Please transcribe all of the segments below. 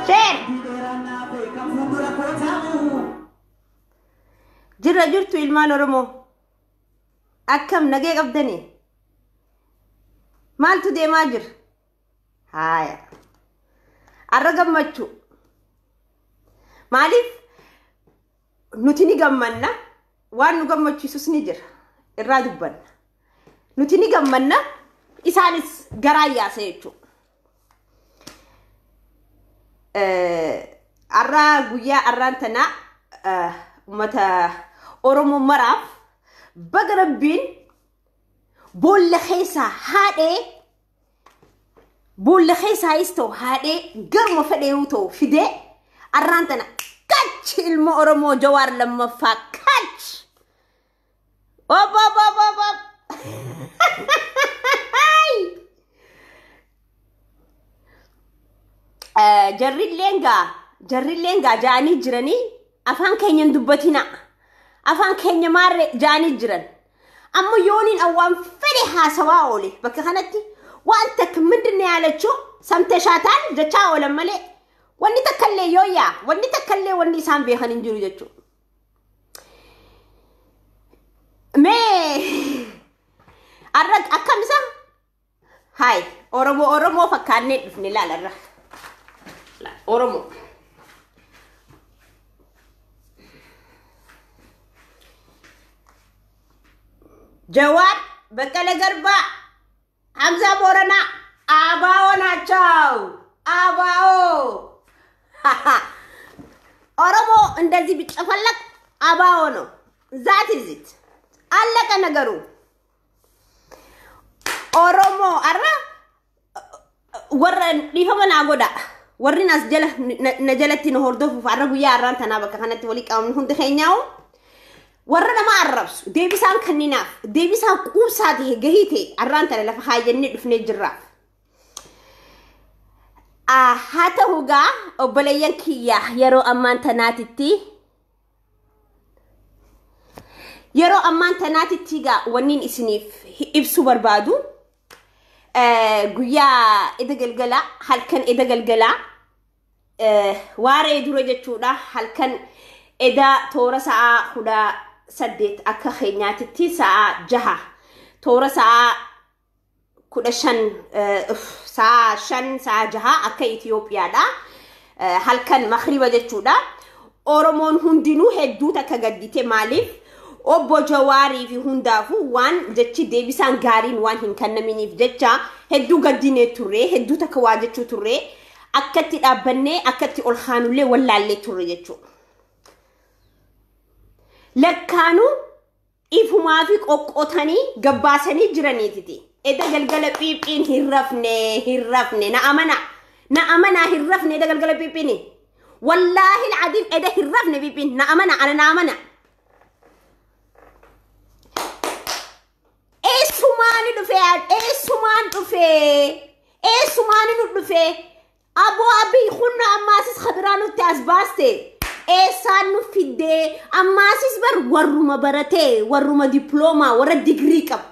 Share. Jirra jirtu ilmaan Oromoo. Akkam nagee qabdanii? Maaltu deemaa jira? Haaya. Arra gammachuu. Maaliif nuti ni gammanna, waan nu gammachiisus ni jira. Irraa dubbanna. Nuti ni gammanna, isaanis garaa yaasa jechuudha. Arra guyyaa arraan tanaa uummata Oromoo maraaf baga Rabbiin boolla keessaa haadhee, boolla keessaayis ta'u haadhee, garuma fedheeyu ta'u fidee, arraan tana kachi ilma Oromoo Jawaar lammaffaa kach! Op op op op op! Jarrilleen gaa, jarrilleen gaa ja'anii jiranii, afaan keenya hin dubbatina. Afaan keenya maarree ja'anii jiran. Amma yooniin awwaan fedhe haasawaa oole bakka kanatti waan takka ምንድን ነው ያለችው ሰምተሻታል jechaa oolan malee wanni takka illee yoo yaa wanni takka illee wanni isaan beekan hin jiru jechuudha. Mee arra akkam isa haay Oromoo Oromoo fakkaannee dhufne laalarra. Oromoo. Jawaar, Baqqala Garbaa, Hamzaa Booranaa ABO ናቸው። ABO ኦሮሞ እንደዚህ ቢጨፈለቅ ABO ነው። That is it. አለቀ ነገሩ። ኦሮሞ arra warra dhiifama naa godha. Warri as jala na jalatti nu hordofuuf arra guyyaa arraan tanaa bakka kanatti walii qabamni hundi keenyaa'u warra nama arrabsu deebisaan kanninaaf deebisaan quubsaa ta'e gahii ta'e arraan tana lafa kaayyannee dhufnee jirraaf. Haa ta'u gaa obboleeyyan kiyya, yeroo ammaan tanaatitti gaa wanniin isiniif ibsuu barbaadu, guyyaa ida galgalaa, halkan ida galgalaa, waaree dura jechuudha, halkan eda toora sa'aa 18 akka keenyaatitti sa'aa 6, toora sa'aa 15, sa'aa 5, sa'aa 6 akka Itoophiyaadha. Halkan makriba jechuudha. Oromoon hundinuu hedduu takka gaddite. Maaliif? Obbo Jawaarii fi hundaafuu waan jechi deebisaan gaariin waan hin kennaminiif jecha hedduu gaddinee turre, hedduu takka waa jechuu turre, akkatti dhaabbannee akkatti ol kaanullee wallaallee turre jechuudha. Lakkaanuu ifumaa fi qoqqotanii gabbaasanii jiraniititi. Eda galgala phiiphiin hin rafne, hin rafne, na amana, na amanaa, hin rafne eda galgala phiiphiini. Wallaahi alcadiim, eda hin rafne phiiphiin, na amana, ana na amana. Eessumaani dhufee, eessumaan dhufee, eessumaani nu dhufee? Aboo Abiy kunna ammaasis kabiraa nutti as baaste. Eessaan nu fiddee? Ammaasis bar warruma baratee, warruma diploomaa, warra digirii qabu,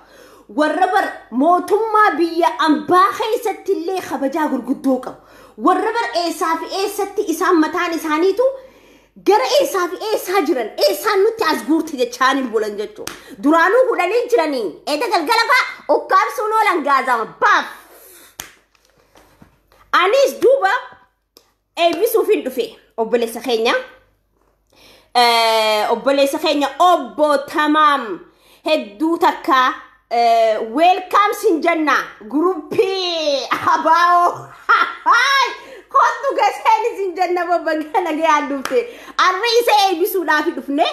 warra bar mootummaa biyya ambaa keessatti illee kabajaa gurguddoo qabu, warra bar eessaa fi eessatti isaan mataan isaaniitu gara eessaa fi eessaa jiran, eessaan nutti as guurte jechaanii bulan jechuudha. Duraanuu hudhanii jiranii eda galgala fa'a ukkaamsuun oolan gaazama baaf. Anis duuba eebbisuufin dhufe obboleessa keenya. Obboleessa keenya obbo Tamaam hedduu takka welcome sin jenna. Guruppii ABO kottu gaseen sin jenna, babbaga nagayaan dhufte. Arra isa eebbisuudhaaf dhufne.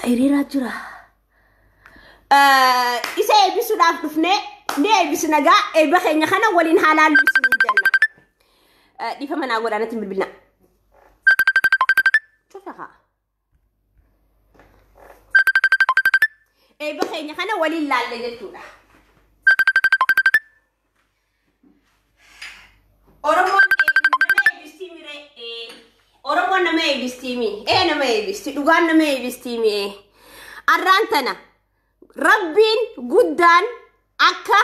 Hiriiraa jira. Isa eebbisuudhaaf dhufne, ni eebbisna gaa, eebba keenya kana waliin haalaan ibsinu jenna. Dhiifama naa godhaa, natti bilbilna. Cufa haa. Eebba keenya kana waliin laalle jechuudha. Oromoon nama eebbistii miree? Oromoon nama eebbistii mi? Ee, nama eebbisti, dhugaan nama eebbistii mi? Arraan tana Rabbiin guddaan Akka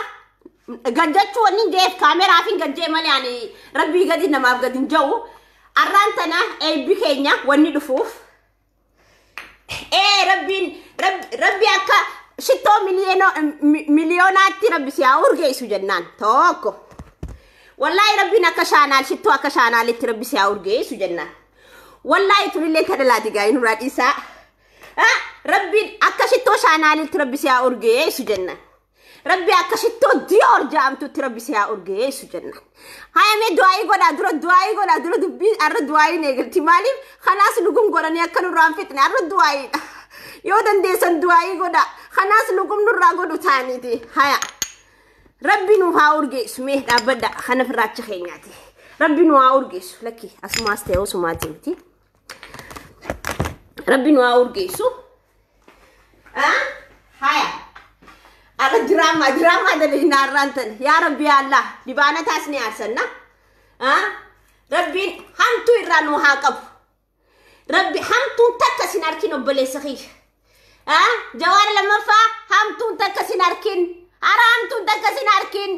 gaddachuu wanni jeef kaameraaf hin gajjee malee ani rabbii gadi namaaf gadi hin ja'u. Arraan tana eebbi keenya wanni dhufuuf. Ee rabbiin rabbi akka shittoo miliyoonaatti rabbi si haa urgeessu jennaan tokko. Wallaahi rabbiin akka shaanaal shittoo akka shaanaalitti rabbi si haa urgeessu jennaan. Wallaahi tunillee tadhalaati gaa'ii nurraa dhiisaa. Rabbiin akka shittoo shaanaalitti rabbi si haa urgeessu jennaan. Rabbi akka shittoo Dior jedhamtutti rabbi si haa urgeessu jennaan. Hayamee du'aayii godhaa dura du'aayii godhaa dura dubbii arra du'aayiin eegalti. Maaliif kanaas lugum godhanii akka nurraa hin fixne arra du'aayiidha. Yoo dandeessan du'aayii godhaa kanaas lugum nurraa godhu taaniiti. Haya rabbi nu haa urgeessu mee dhaabbadha kana firraacha keenyaati. Rabbi nu haa urgeessu lakki asumaas ta'e osumaati miti. Rabbi nu haa urgeessu. Haya. Arra diraamaa diraamaa dalaginaa arraan tana yaa rabbi yaa Allah dibaana taasni aarsanna. Rabbiin hamtuu irraa nu haa qabu. Rabbi hamtuun takka sin arkin obboleessa kiyya. Jawaar lammaffaa hamtuun takka sin arkin. Hara hamtuun takka sin arkin.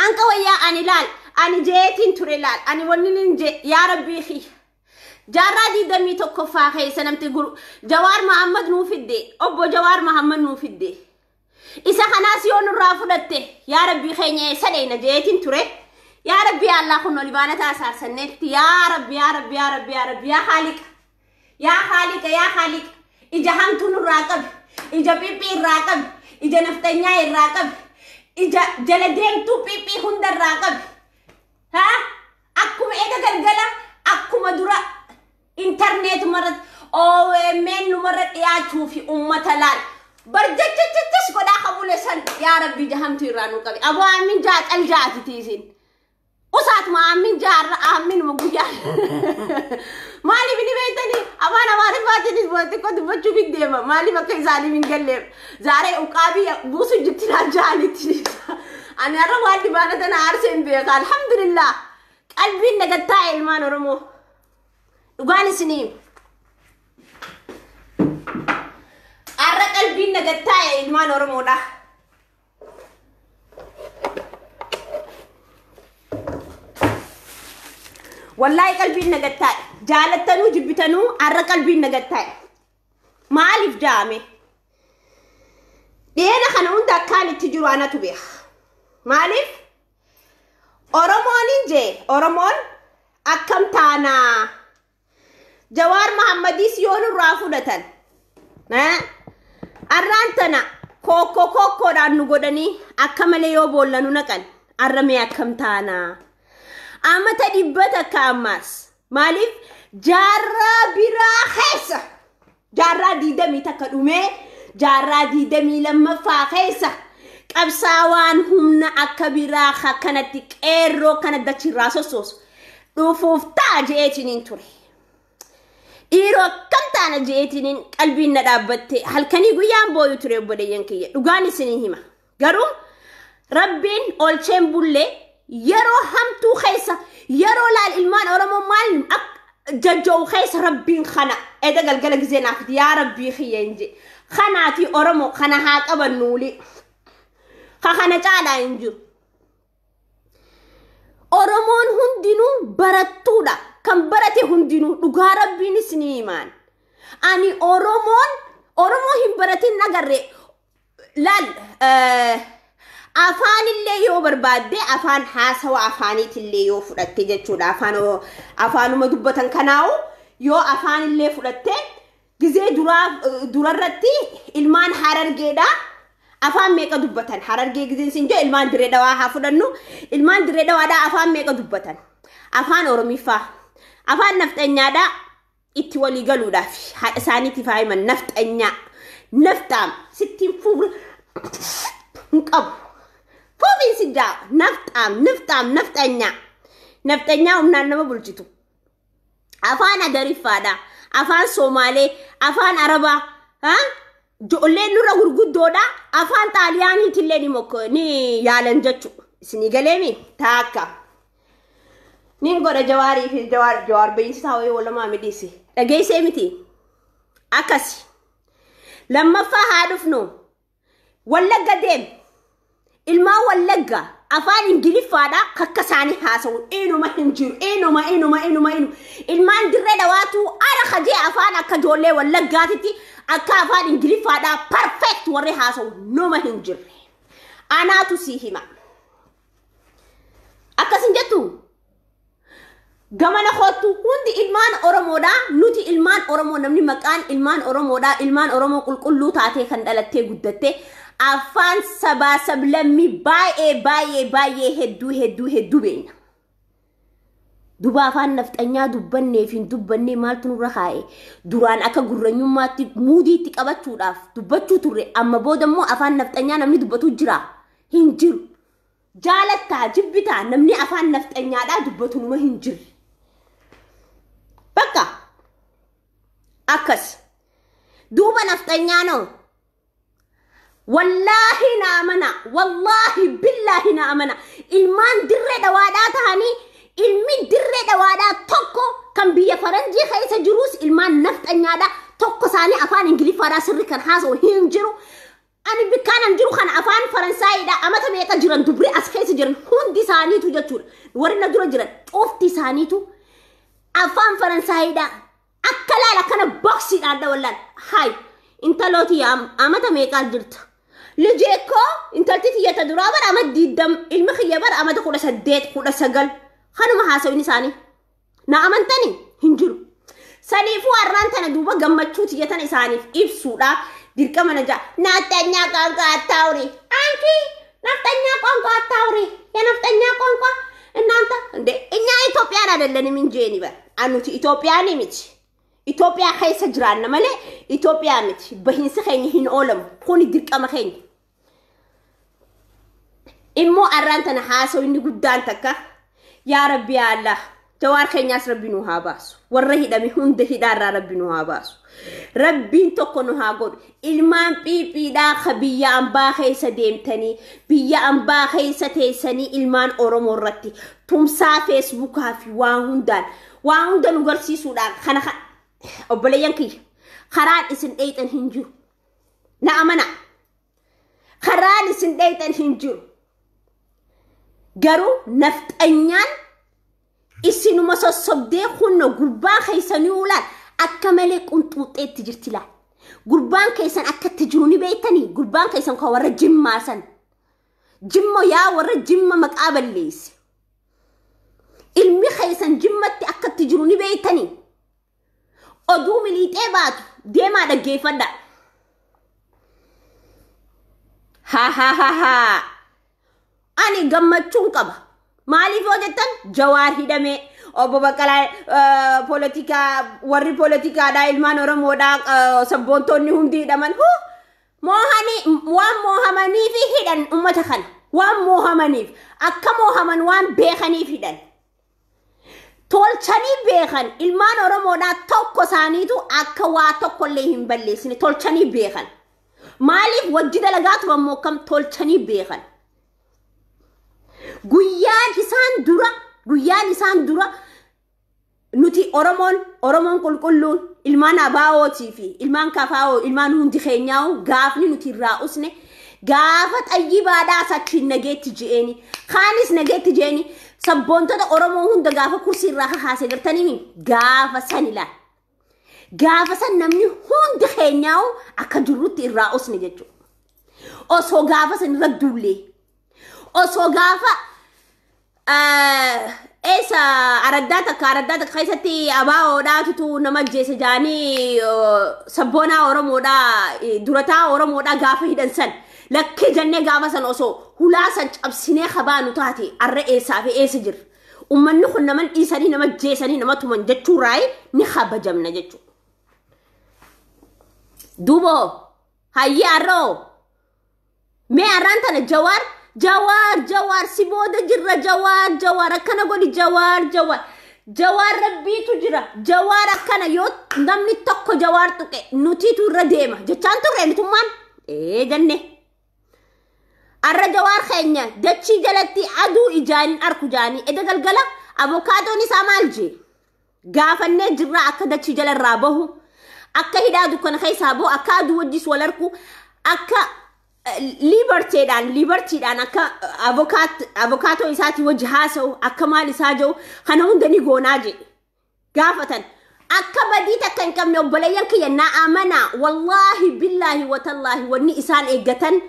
Anka wayyaa ani laal ani jeetiin ture laal ani wanni nin jee yaa rabbii kiyya. Jaarraa 21ffaa keessa namti guru Jawaar Mahammad nuu fidde obbo Jawaar Mahammad nuu fidde. Isa kanaas yoo nurraa fudhatte yaa rabbii keenya eessa dheeyna jeetiin ture. Yaa rabbi yaa Allah kun olibaana taasaarsanneetti yaa rabbi yaa rabbi yaa rabbi yaa rabbi yaa haaliqa yaa haaliqa yaa haaliqa ija hamtuu nurraa qabi ija phiphii irraa qabi ija naftanyaa irraa qabi ija jala deemtuu phiphii hunda irraa qabi. Ha akkuma ega galgala akkuma dura intarneetuma irratti OMN numarra dhiyaachuu fi uummata laal. Barjachachachas godhaa qabule san yaa rabbi ija hamtuu irraa nu qabi. Aboo amin jaa cal jaati tiisin. Usaatuma amin jaarra aminuma guyyaa. Maaliif ni beektanii afaan amaariffaatiinis xiqqoo dubbachuuf hin deema. Maaliif akka isaaniif hin galleef. Zaaree uqaabii buusu jirti naan jaanitti. Ani har'a waan dibaana tana aarsee hin beeka. Alhamdulillah. Qalbiin nagattaa ilmaan Oromoo. Dhugaan isinii. Har'a qalbiin nagattaa ilmaan Oromoodha. Wallaahi qalbiin nagattaa jaalattanuu jibbitanuu har'a qalbiin nagattaa. Maaliif jaame? Dhiyeena kana hunda akkaan itti jiru anatu beeka. Maaliif? Oromoon hin jee Oromoon akkam taanaa? Jawaar Mahammadiis yoo nurraa fudhatan. Arraan tana kokkoo kokkoodhaan nu godhanii akka malee yoo boolla nu naqan arra mee akkam taanaa? Amata dhibba takka ammaas maaliif jaarraa biraa keessa jaarraa 21 dhumee jaarraa 22ffaa keessa qabsaawaan humna akka biraa akkanatti qeerroo kana dachirraa sossoosu dhufuuf ta'a je'eetiniin ture. Dhiiroo akkam taana je'eetiniin qalbiin na dhaabbatte halkanii guyyaan booyu ture obboleeyyan kiyya dhugaan isinii hima. Garuu rabbiin olcheen bullee yeroo hamtuu keessa yeroo laal ilmaan Oromoo maal jajja'u keessa rabbiin kana eda galgala gizee naafiti yaa rabbii kiyya hin jee. Kanaati Oromoo kana haa qabannuuli. Ka kana caalaa hin jiru. Oromoon hundinuu barattuudha. Kan barate hundinuu dhugaa rabbiin isinii himaan. Ani Oromoon Oromoo hin baratin agarre laal afaanillee yoo barbaadde afaan haasawa afaaniitillee yoo fudhatte jechuudha. Afaanuma dubbatan kanaa'u yoo afaanillee fudhatte gizee durarratti ilmaan harargeedha. Afaan meeqa dubbatan? Harargee gizeen siin jee ilmaan dirree dhawaa haa fudhannu. Ilmaan dirree dhawaadhaa afaan meeqa dubbatan? Afaan Oromiffaa. Afaan nafxanyaadhaa itti walii galuudhaaf haadha isaaniitiif haa himan nafxanyaa. Nafxaam sittiin fuula hin qabu. Fuufiin si jaa nafxaam nafxaam nafxanyaa. Nafxanyaa humnaan nama bulchitu. Afaan Adariffaadha. Afaan Somaalee. Afaan Arabaa. Ijoolleen nurra gurguddoodha. Afaan Xaaliyaaniitillee ni yaalan jechuudha. Isinii galeemi taakka. Nin godha Jawaarii fi Jawaar beeksisaa wayii walamaa midhiisi. Dhageessee miti. Akkasi. Lammaffaa haa dhufnu. Wallagga deem. Ilmaan Wallaggaa afaan Ingiliffaadha kakka isaanii haasa'u inuma hin jiru, inuma inuma inuma inuma. Ilmaan Dirree Dhawaatu ara kajee afaan akka ijoollee Wallaggaatitti akka afaan Ingiliffaadha perfect warri haasa'u numa hin jirre. Anaatu sii hima. Akkasin jettu gamana kootu hundi ilmaan Oromoodha. Nuti ilmaan Oromoo, namni maqaan ilmaan Oromoodha, ilmaan Oromoo qulqulluu taatee kan dhalattee guddatte afaan sabaa sablammii baay'ee baay'ee baay'ee hedduu hedduu hedduu beekna. Duba afaan nafxanyaa dubbannee fi hin dubbannee maaltu nurra kaa'e? Duraan akka gurranyummaatti muudiitti qabachuudhaaf dubbachuu turre. Amma booda immoo afaan nafxanyaa namni dubbatu jira hin jiru. Jaalattaa jibbitaa, namni afaan nafxanyaadhaa dubbatu numa hin jirre. Bakka akkas duuba nafxanyaa noo, wallaahi na amana, wallaahi billaahi na amana, ilmaan Dirree Dhawaadhaa tahanii ilmi Dirree Dhawaadhaa tokko kan biyya faranjii keessa jirus ilmaan nafxanyaadhaa tokko isaanii afaan Ingiliffaadhaa sirri kan haasa'u hin jiru. Ani bikkaan jiru kana afaan Faransaayidha amata meeqa jiran, dubri as keessa jiran hundi isaaniitu jechuudha. Warri na dura jiran cufti isaaniitu afaan Faransaayidha akka laala kana boksiidhaan dha. Wallaan haay, intalooti amata meeqaa jirta? Lijee koo, intalti tiyyata duraa bara ama 20, ilmi kiyya bara amata 18, 19, kanuma haasawin isaanii. Na amantani hin jiru. Saniifuu har'aan tana duuba gammachuu tiyyatan isaaniif ibsuudha dirqama na jaa. ናፍጠኛ ቋንቋ አታውሪ አንቺ፣ ናፍጠኛ ቋንቋ አታውሪ፣ የነፍጠኛ ቋንቋ እናንተ እንዴ። እኛ ኢትዮጵያን አይደለንም እንጂ በር nuti Itoophiyaani miti. Itoophiyaa keessa jiraanna malee Itoophiyaa miti. Bahiinsi keenya hin oolamu. Kuni dirqama keenya. Immoo arraan tana haasa'u inni guddaan takka, yaa Rabbi, yaa Allah, Jawaar keenyaas Rabbi nu haa baasu. Warra hidhame hunda hidhaarraa Rabbi nu haa baasu. Rabbiin tokko nu haa godhu. Ilmaan phiiphiidhaa ka biyya ambaa keessa deemtanii, biyya ambaa keessa teessanii, ilmaan Oromoo irratti tumsaa Feesbuukaa fi waan hundaan waan hunda nu garsiisuudhaan kana obboleeyyan kiyya, karaan isin dheeyxan hin jiru. Na amana. Karaan isin dheeyxan hin jiru. Garuu nafxanyaan isinuma sossobdee kunno gurbaa keessanii ulaan akka malee qunxuuxxeetti jirti laal. Gurbaan keessan akka itti jiru ni beektanii? Gurbaan keessan kan warra Jimmaa san. Jimma, yaa warra Jimma maqaa balleesse. Ilmi keessan Jimmatti akka itti jiru ni beektanii? Oduu miliixee baatu deemaa dhaggeeffadha. Ha ha ha ha. Ani gammachuun qaba. Maaliif yoo jettan, Jawaar hidhamee, obbo Baqqalaa, poolitikaa, warri poolitikaadhaa, ilmaan Oromoodhaa, sabboontonni hundi hidhaman. Moohanii waan moohamaniif hidhan ummata kana. Waan moohamaniif, akka moohaman waan beekaniif hidhan. Tolchanii beekan. Ilmaan Oromoodhaa tokko isaaniitu akka waa tokkollee hin balleessine tolchanii beekan. Maaliif wajji dalagaa turan moo akkam tolchanii beekan. Guyyaan isaan dura nuti Oromoon qulqulluun, ilmaan abaa'ootii fi ilmaan kafaa'oo, ilmaan hundi keenyaa'u, gaafni nuti irraa usne gaafa xayyibaadhaa sachiin nageetti je'eeni, kaanis nageetti je'eeni, sabboontota Oromoo hunda gaafa kursii irraa kakaase gartanii gaafa san ilaal. Gaafa san namni hundi keenyaa'u akka jirrutti irraa usne jechuudha. Osoo gaafa san irra duullee, osoo gaafa eessa araddaa takka keessatti abaa'oodhaatutu nama ajjeese jaanii sabboonaa Oromoodhaa, durataa Oromoodhaa gaafa hidhan san lakkee jennee gaafa san osoo hulaa san cabsinee kabaanu taate, arra eessaa fi eessa jirra? Uummanni kun nama dhiisanii nama ajjeesanii nama tuman jechuurraa ni kabajamna jechuudha. Duuba hayyee, arroo mee arraan tana Jawaar, Jawaar, Jawaar, si booda jirra, Jawaar, Jawaar, akkana godhi, Jawaar, Jawaar, Jawaar, Rabbiitu jira, Jawaar, akkana yoo namni tokko Jawaar tuqe nutiitu irra deema jechaan turre nutummaan ee jenne. Arra Jawaar keenya dachii jalatti aduu ijaan hin arku jaanii eda galgala abokaadoon isaa maal jee gaafannee jirra, akka dachii jala irraa bahu, akka hidhaa dukkana keessaa bahu, akka aduu wajjis wal arku, akka Libertydhaan akka avokaatoo isaatii wajji haasa'u, akka maal isaa jiru kana hunda ni goonaa jedhe gaafatan. Akka badii takka hin qabne, obboleeyyan kiyya, na amanaa, wallaahi billaahi watallaahi, wanni isaan eeggatan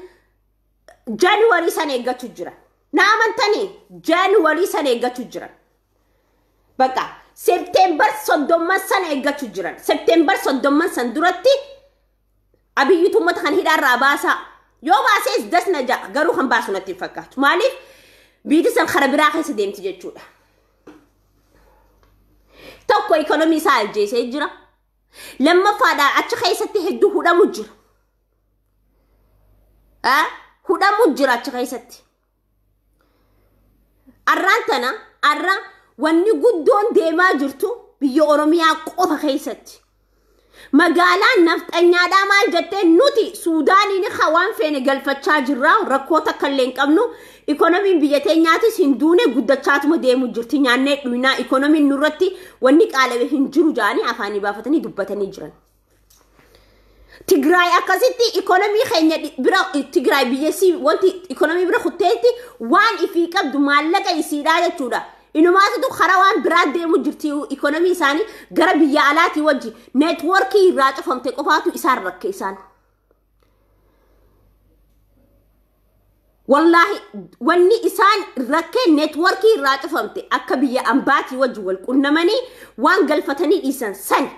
January san eeggachuu jira. Na amantanii, January san eeggachuu jiran. Bakka September 30 san eeggachuu jiran. September 30 san duratti Abiyyitu uummata kan hidhaarraa baasaa. Yoo baasees dasna ja'a, garuu kan baasu natti hin fakkaatu. Maaliif? Biyyi san kara biraa keessa deemti jechuudha. Tokko, ikonomii isaa ajjeesee jira. Lammaffaadhaan achi keessatti hedduu hudhamu jira. Hudhamu jira achi keessatti. Arraan tana arra wanni guddoon deemaa jirtu biyya Oromiyaa qofa keessatti. Magaalaan nafxanyaadhaa maal jettee? Nuti Suudaaniin waan feene galfachaa jirra, rakkoo takka illee hin qabnu, ikonomiin biyya teenyaatis hin duune, guddachaatuma deemu jirti, nyaannee dhuynaa, ikonomiin nurratti wanni qaalawe hin jiru jaanii afaanii baafatanii dubbatanii jiran. Tigraay akkasitti ikonomii keenya bira, Tigraay biyyasii wanti ikonomii bira kutteetti waan ifii qabdu maallaqa isiidhaa jechuudha. Inumaatutu karaa waan biraa deemu jirti, ikonomii isaanii gara biyya alaatii wajji networkii irraa cufamte qofaatu isaan rakke isaan. Wallaahi, wanni isaan rakkee networkii irraa cufamte, akka biyya ambaatii wajji wal qunnamanii waan galfatanii dhiisan sani.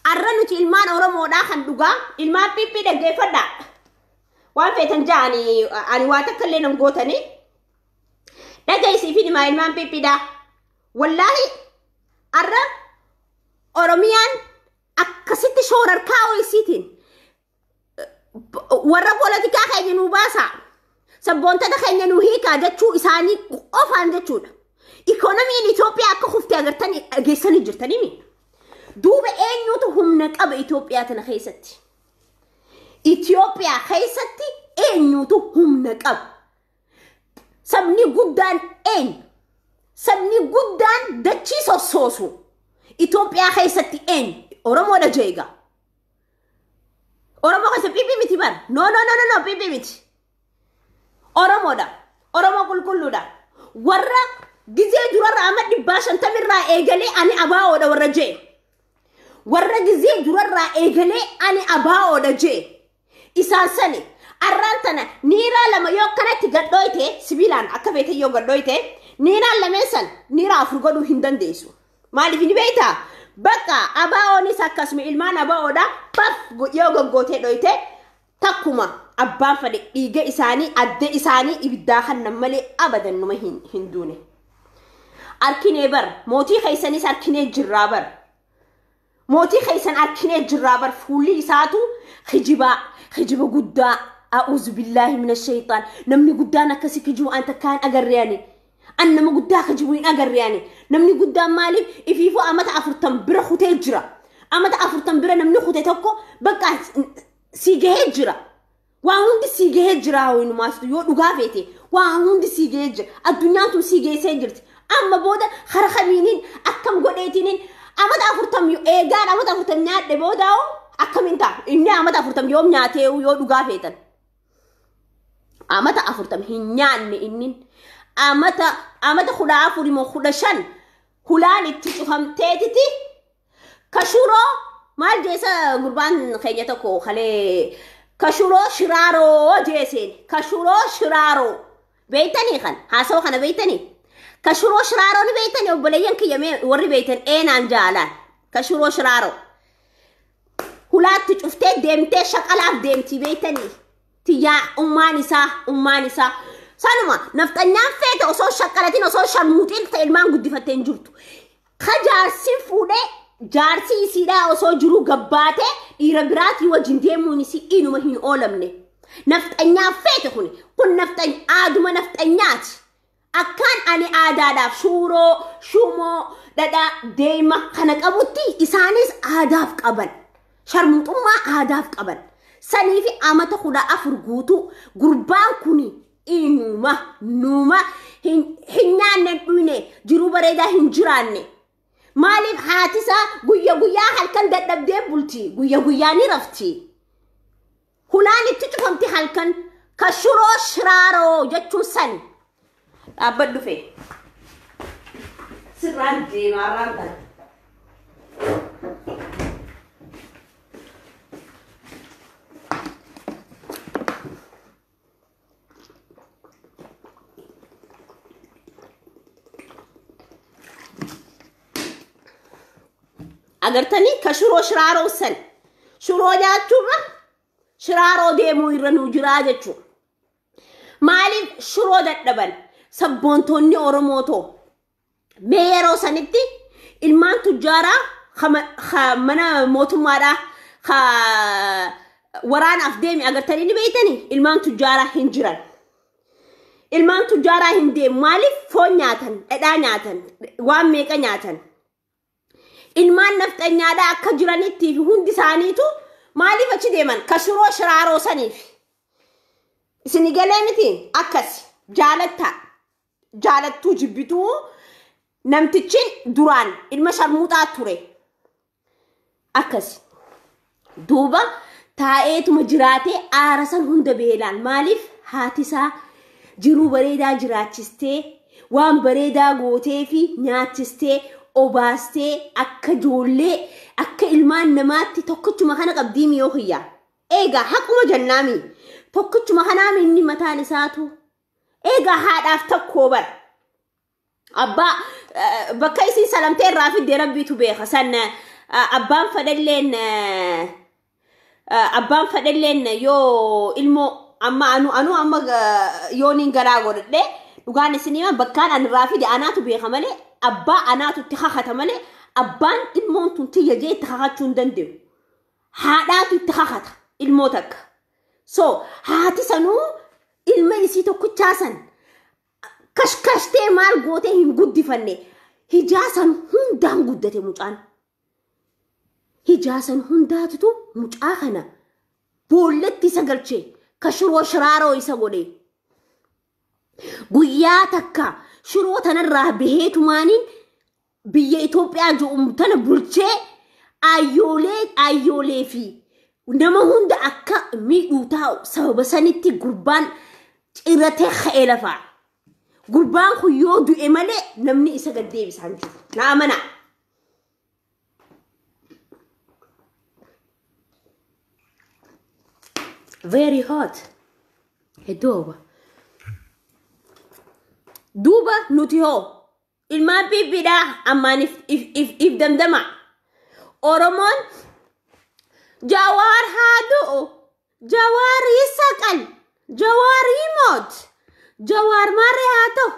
Arra nuti ilmaan Oromoodhaa kan dhugaa, ilmaan Pippii, dhaggeeffadhaa. Waan feetan ja'anii, ani waa takka illee nan gootanii. Dhagaisiif himaa, ilmaan Pippiidhaa. Wallaahi, arra Oromiyaan akkasitti shoorarkaa isiitiin warra poolitikaa keenya nuu baasaa, sabboontota keenya nuu hiikaa jechuu isaanii qofaan jechuudha. Ikoonomiin Itoophiyaa akka kuftee agartanii dhageessanii jirtanii. Duuba eenyutu humna qaba Itoophiyaa tana keessatti? Itoophiyaa keessatti eenyutu humna qaba? Sabni guddaan eenyu? Sabni guddaan dachii sossoosu Itoophiyaa keessatti eenyu? Oromoodha jeega. Oromoo keessa Pippii miti bar. No, no, no, no, no, Pippii miti. Oromoodha. Oromoo qulqulluudha. Warra gizee durarra amma 150rraa eegalee ani abaa'oodha warra jee. Warra gizee durarraa eegalee ani abaa'oodha jee. Isaan sani arraan tana niiraa lama yoo akkanatti gadhooyte, sibiilaan akka feete yoo gadhooyte, niiraan lameen san niiraa afur godhuu hin dandeessu. Maaliif ni beektaa? Bakka abaa'oonis akkasuma ilmaan abaa'oodha, paf yoo goggootee dhoyte, takkuma abbaan fedhe dhiiga isaanii adda isaanii ibiddaa kannan malee abadan numa hin duune. Arkinee bar, mootii keessanis arkinee jirraa bar. Mootii keessan arkinee jirraa bar, fuulli isaatu kijibaa, kijiba guddaa. A'uuzu billaahi mina shayxaan, namni guddaan akkasii kijibu an takkaan agarree ani. An nama guddaa kijibu hin agarree ani. Namni guddaan maaliif ifiifuu amata 40 bira kutee jira. Amata 40 bira namni kute tokko bakka si gahee jira. Waa hundi si gahee jira, hawwinumaas yoo dhugaa feete waa hundi si gahee jira. Addunyaan tun si geessee jirti. Amma booda hara kamiiniin akkam godheetiniin amata 40 eegaan amata 40 nyaadhe boodaa'u akkamiin ta'a? Inni amata 40 yoom nyaatee yoo dhugaa feetan? Amata 40 hin nyaanne inni. Amata 14 immoo 15 hulaan itti cufamteetiti kashuroo maal jeesa gurbaan keenya tokko kalee, kashuroo shiraaroo jeeseen, kashuroo shiraaroo beeytanii, kan haasawa kana beeytanii, kashuroo shiraaroo ni beeytanii, obboleeyyan kiyya, mee warri beeytan eenaan jaalaan, kashuroo shiraaroo hulaatti cuftee deemtee shaqalaaf deemtii beeytanii, tiyyaa ummaan isaa sanuma nafxanyaan feete osoo shaqqalatin, osoo sharmuuxiin ta'e ilmaan guddifattee hin jirtu. Ka jaarsi fuudhee jaarsi isiidhaa osoo jiruu gabbaatee dhiira biraatii wajjin deemuun isii inuma hin oolamne. Nafxanyaa feete kun aaduma nafxanyaati. Akkaan ani aadaadhaaf shuuroo, shumoo, dhadhaa, deema kana qabutti isaanis aadaaf qaban. Sharmuuxummaa aadaaf qaban. Sanii fi amata 14 guutuu gurbaan kuni inuma numa hin nyaanne, hin dhuyne, jiruu bareedaa hin jiraanne. Maaliif? Haati isaa guyya guyyaa halkan dadhabdee bulti, guyya guyyaa ni rafti. Hulaan itti cufamti halkan ka shiroo shiraaroo jechuun sani. Dhaabbadhu dhufe. Sirraan deemaarraan kana. Agartanii ka shiroo shiraaroo san shiroo nyaachuurra shiraaroo deemuu irra nuu jiraa jechuudha. Maaliif shiroo dadhaban sabboontoonni Oromoo too mee yeroo sanitti ilmaan tujjaaraa mana mootummaadhaa waraanaaf deemi agartanii ni beeytanii ilmaan tujjaaraa hin jiran. Ilmaan tujjaaraa hin deemu maaliif foon nyaatan, dhadhaa nyaatan, waan meeqa nyaatan. Ilmaan nafxanyaadhaa akka jiranitti fi hundi isaaniitu maaliif achi deeman ka shiroo shiraaroo saniif. Isin galee miti akkas jaalattaa jaalattuu jibbituu namtichi duraan ilma sharmuuxaa ture. Akkas duuba taa'eetuma jiraatee aara san hunda beelaan maaliif haati isaa jiruu bareedaa jiraachistee waan bareedaa gootee fi nyaachistee obaastee akka ijoollee akka ilmaan namaatti tokkichuma kana qabdii miyoo kiyya. Eegaa haquma jennaami tokkichuma kanaami inni mataan isaatu. Eegaa haadhaaf tokkoo bara. Abbaa bakka isin salamtee irraa fiddee rabbiitu beeka san abbaan fadhalleen yoo ilmoo amma anu amma yooniin garaa godhadhe dhugaan isin hima bakkaan ani irraa fide anaatu beeka malee abbaa anaatu itti kakata malee abbaan ilmoon tun tiyya jee itti kakachuu hin danda'u. Haadhaatu itti kakata ilmoo takka. So haati sanuu ilma isii tokkichaa san kashkashtee maal gootee hin guddifanne hijaa san hundaan guddate mucaan. Hijaa san hundaatutu mucaa kana boollatti isa galchee ka shiroo shiraaroo isa godhe. Guyyaa takka shiroo tanarraa baheetumaaniin biyya Itoophiyaa jiru tana bulchee ayyoolee fi nama hunda akka miidhuu taa'u sababa sanitti gurbaan ciratee ka'ee lafaa. Gurbaan kun yoo du'e malee namni isa gad deebisaa hin jiru. Na amanaa. Very hot. Hedduu hawwa. Duuba nuti hoo ilmaan bibbiidhaa ammaan if damdama. Oromoon Jawaar haa du'u, Jawaar yisaqal, Jawaar yimoot, Jawaar maarree haa ta'u.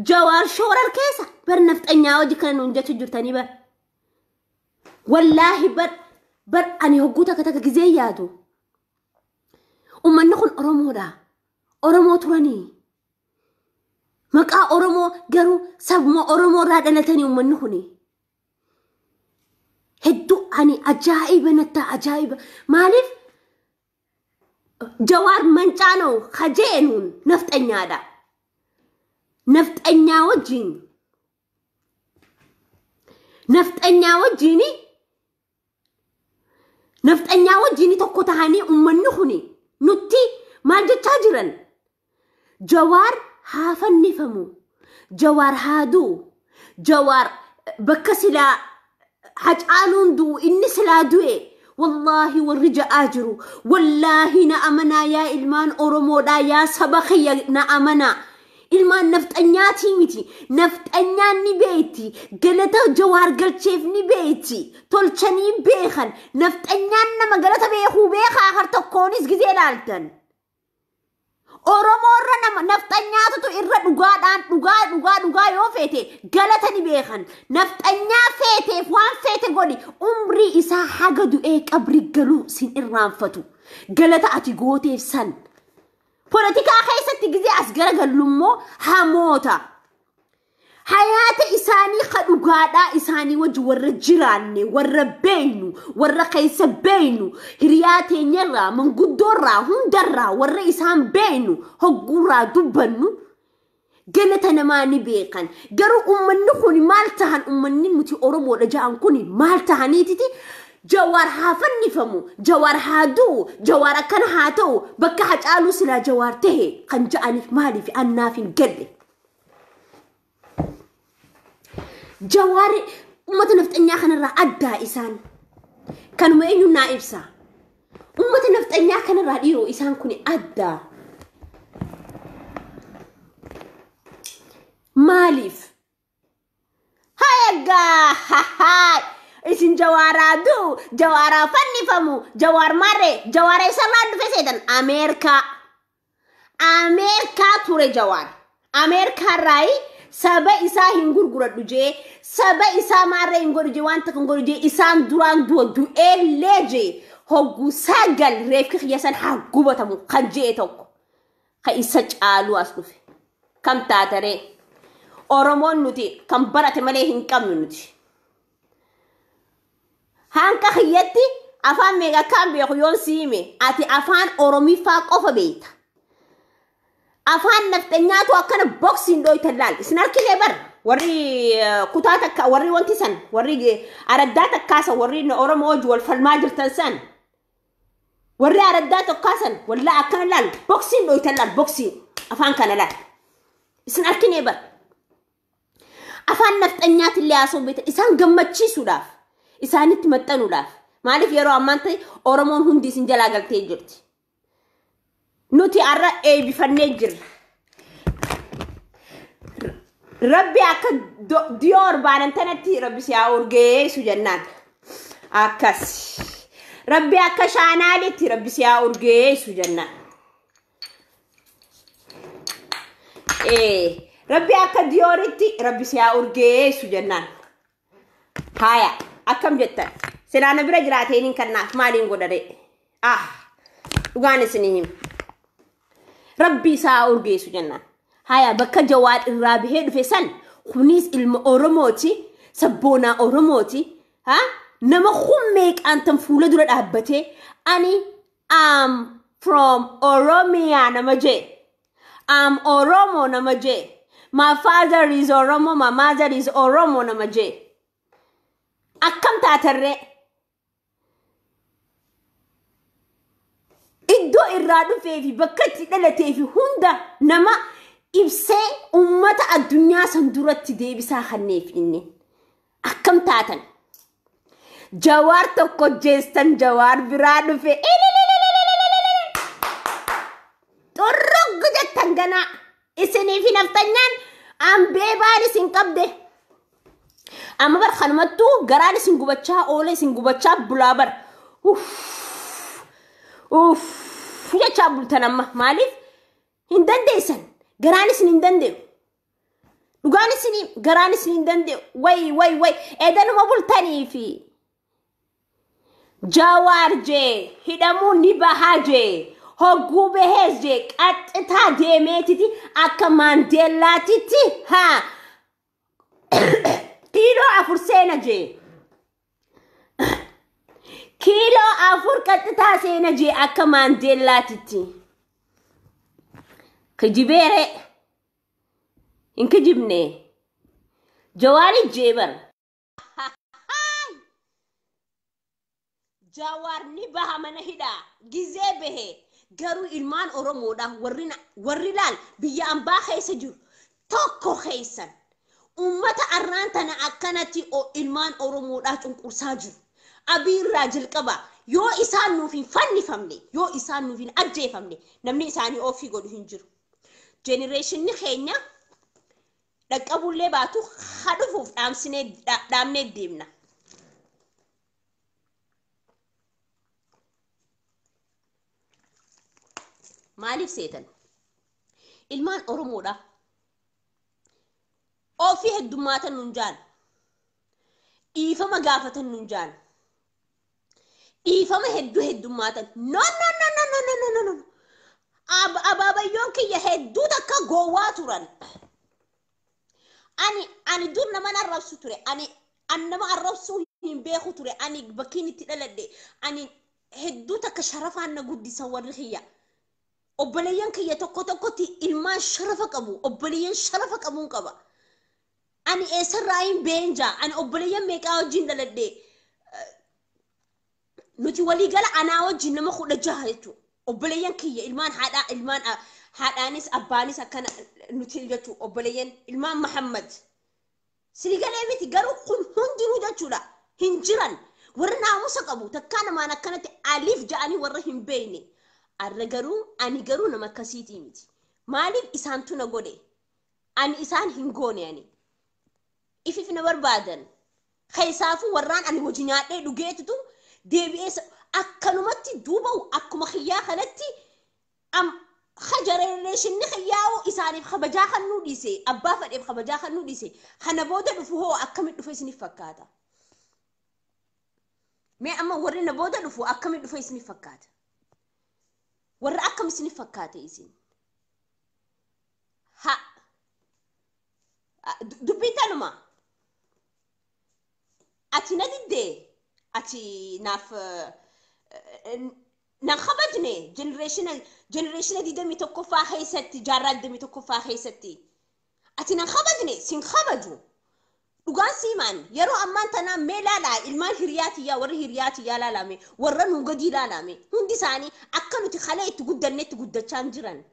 Jawaar shoorar keessa bar nafxanyaa hojii kana nuun jechuu jirtanii bar. Wallaahi bar ani hogguu takka takka gizee yaadu. Uummanni kun Oromoodha. Oromoo turanii. Maqaa Oromoo garuu sabuma Oromoo irraa dhalatanii uummanni kuni. Hedduu ani ajaa'iba nattaa ajaa'iba. Maaliif Jawaar mancaanoo kajeenuun nafxanyaadha. Nafxanyaa wajjin. Nafxanyaa wajjini. Nafxanyaa wajjini tokko tahanii uummanni kuni nutti maal jechaa jiran? Jawaar haa fannifamu. Jawaar haa du'u. Jawaar bakka silaa Hacaaluun du'u inni silaa du'e. Wallaahi warri ja'aa jiru. Wallaahi na amanaa yaa ilmaan Oromoodhaa yaa saba kiyya na amanaa. Ilmaan nafxanyaatii miti. Nafxanyaan ni beeyti. Galata Jawaar galcheef ni beeyti. Tolchanii beekan. Nafxanyaan nama galata beekuu beekaa har tokkoonis gizee laaltan. Oromoo irra nama nafxanyaatutu irra dhugaadhaan dhugaa dhugaa dhugaa yoo feete galata ni beekan. Nafxanyaa feeteef waan feete godhi umrii isaa haga du'ee qabri galuu sin irraanfatu. Galata ati gooteef san. Poolitikaa keessatti gizee as garagallu immoo hamoota. Hayaata isaanii ka dhugaadhaa isaanii wajji warra jiraanne, warra beeynu, warra keessa beeynu, hiriyaa teenyarraa, manguddoorraa, hundarraa warra isaan beeynu, hogguurraa dubbannu galata namaa ni beekan. Garuu uummanni kun maal tahan uummanni nuti Oromoodha ja'an kun maal tahaniititi Jawaar haa fannifamu, Jawaar haa du'u, Jawaar akkana haa ta'u, bakka Hacaaluu silaa Jawaar tahe kan ja'aniif maaliif annaaf hin galle. Jawaar uummata nafxanyaa kanarraa addaa isaan. Kanuma eenyu naa ibsa. Uummata nafxanyaa kanarraa dhiiroo isaan kun addaa. Maaliif? Hayagaa! Hahaa! Isin Jawaaraa du'u, Jawaaraa fannifamu, Jawaar marree, Jawaara isarraa dhufe seetan Ameerikaa. Ameerikaa ture Jawaar. Ameerikaarraayi saba isaa hin gurguradhu jee, saba isaa maarree hin godhu jee, waan takka hin godhu jee, isaan duraan du'a du'eellee jee, hogguu 9 reefki kiyya san haa gubatamu kan jee tokko. Kan isa caaluu as dhufe. Kam taataree? Oromoon nuti kan barate malee hin qabnu nuti. Hanqa kiyyatti afaan meeqa akkaan beeku yoon siime ati afaan Oromiffaa qofa beekta. Afaan nafxanyaatu akkana boksiin dhooytan laal. Isin harkilee bar warri kutaa takka warri wanti san warri araddaa takkaa san warri Oromoo wajji wal falmaa jirtan san warri araddaa tokkaa san wallaa akkana laal boksiin dhooytan laal boksiin afaan kana laal. Isin harkinee bar. Afaan nafxanyaatillee haasa'uu beektan isaan gammachiisuudhaaf isaanitti maxxanuudhaaf maaliif yeroo ammaan ta'e Oromoon hundi isin jalaa galtee jirti. Nuti har'a eebbifannee jirra. Rabbi akka Diyoor baanan tanatti Rabbi si haa urgeessu jennaan. Akkas. Rabbi akka Shaanaalitti Rabbi si haa urgeessu jennaan. Rabbi akka Diyooritti Rabbi si haa urgeessu jennaan. Haaya akkam jettan? Silaana bira jiraateeniin kannaaf maaliin godhare? Ah dhugaan isinii hima. Rabbi isaa urgeessu jennaan. Haya bakka Jawaar irraa bahee dhufe san kunis ilma Oromooti, sabboonaa Oromooti. Ha? Nama hummeeqaan tan fuula dura dhaabbatee ani am from Oromia nama jee. Am Oromo nama jee. My father is Oromo, my mother is Oromo nama jee. Akkam taatarree? Iddoo irraa dhufee fi bakka itti dhalatee fi hunda nama ibsee uummata addunyaa san duratti deebisaa kanneef inni. Akkam taatan? Jawaar tokko jeestan Jawaar biraa dhufe. Xurruggu jettan ganaa. Isinii fi naftanyaan ambee baan isin qabde. Amma bar kanumattuu garaan isin gubachaa oola isin gubachaa bulaa bar. Uff. Uff. Jechaa bultan amma maaliif hin dandeessan? Garaan isin hin danda'u. Dhugaan isin garaan isin hin danda'u. Way way way edanuma bultanii fi Jawaar jee hidhamuu ni bahaa jee hogguu bahees jee qaxxitaa deemeetiti akka Maandeellaatitti haa kiiloo 4 seena jee. Kiiloo 4 qaxxitaa seena jee akka Maandeellaatitti. Kijibeere hin kijibne. Jawaari jee bar. Jawaar ni baha mana hidhaa gizee bahe garuu ilmaan Oromoodha warri laal biyya ambaa keessa jiru tokko keessan uummata arraan tana akkanatti ilmaan Oromoodhaa cunqursaa jiru. Abii irraa jalqaba yoo isaan nuuf hin fannifamne yoo isaan nuuf hin ajjeefamne namni isaanii ofii godhu hin jiru. Jenereeshinni keenya dhaqqabullee baatu hadhufuuf dhaamsinee dhaamnee deemna. Maaliif seetan? Ilmaan Oromoodha. Ofii heddummaatan nun jaan. Dhiifama gaafatan nun jaan. Dhiifama hedduu heddummaatan. No no no no no no no no. Abaabayyoon kiyya hedduu takka gowwaa turan. Ani dur nama arrabsu ture. Ani nama arrabsuu hin beeku ture. Ani bakkiin itti dhaladhe. Ani hedduu takka sharafaan na guddisan warri kiyya. Obboleeyyan kiyya tokko tokkotti ilmaan sharafa qabu. Obboleeyyan sharafa qabuun qaba. Ani eessarraa hin beenjaa. Ani obboleeyyan meeqaa wajjin dhaladhe. Nuti waliigala anaa wajjin nama 16 jechuudha. Obboleeyyan kiyya ilmaan haadhaa ilmaan haadhaanis abbaanis akkana nuti jechuudha obboleeyyan ilmaan Mahammad. Sinigalee miti garuu kun hundinuu jechuudha hin jiran warra naamusa qabu takkaa namaan akkanatti aliif ja'anii warra hin beekne. Arra garuu ani garuu nama akkasiitii miti. Maaliif isaantu na godhe? Ani isaan hin goone ani. Ifif na barbaadan. Keessaafuu warraan ani hojii nyaadhee dhugeetutu deebi'ee akkanumatti duuba akkuma xiyyaa kanatti jenereeshinni xiyyaa'u isaaniif kabajaa kan nuu dhiise abbaa fedheef kabajaa kan nuu dhiise kana booda dhufu hoo akkamitti dhufe isiniif fakkaata? Mee amma warri na booda dhufu akkamitti dhufe isiniif fakkaata? Warra akkam isiniif fakkaata isin? Ha dubbiin tanuma ati na diddee ati naaf nan kabajne jenereeshina 21ffaa keessatti jaarraa 21ffaa keessatti ati nan kabajne sin kabaju dhugaan siimaan yeroo ammaan tanaa mee laalaa ilmaan hiriyaatiyyaa warri hiriyaatiyyaa laalame warra nuu gadii laalame hundi isaanii akka nuti kalee itti guddannetti guddachaa hin jiran.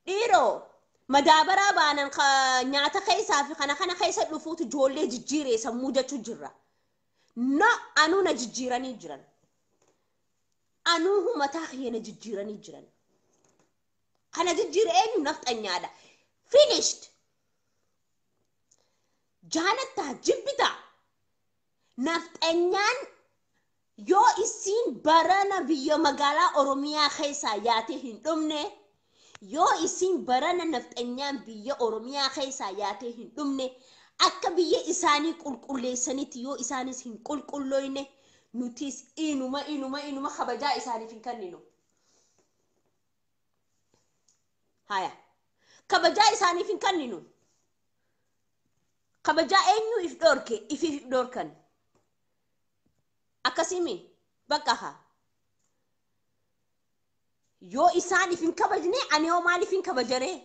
Dhiiroo madaabaraa baanan nyaata keessaa fi kana kana keessa dhufuutu ijoollee jijjiiree sammuu jechuu jirra. No anuu na jijjiiranii jiran. Anuu mataa kiyya na jijjiiranii jiran. Kana jijjiire eenyu nafxanyaadha. Finished. Jaalattaa jibbitaa. Nafxanyaan yoo isiin barana biyya magaalaa Oromiyaa keessaa yaatee hin dhumne yoo isiin barana nafxanyaan biyya Oromiyaa keessaa yaatee hin dhumne akka biyya isaanii qulqulleessanitti yoo isaanis hin qulqulloyne nutis inuma inuma inuma kabajaa isaaniif hin kenninu. Haya. Kabajaa isaaniif hin kenninu. Kabajaa eenyu if dhorke ifiif dhorkan. Akkasimi bakka haa. Yoo isaan if hin kabajne ani hoo maaliif hin kabajaree?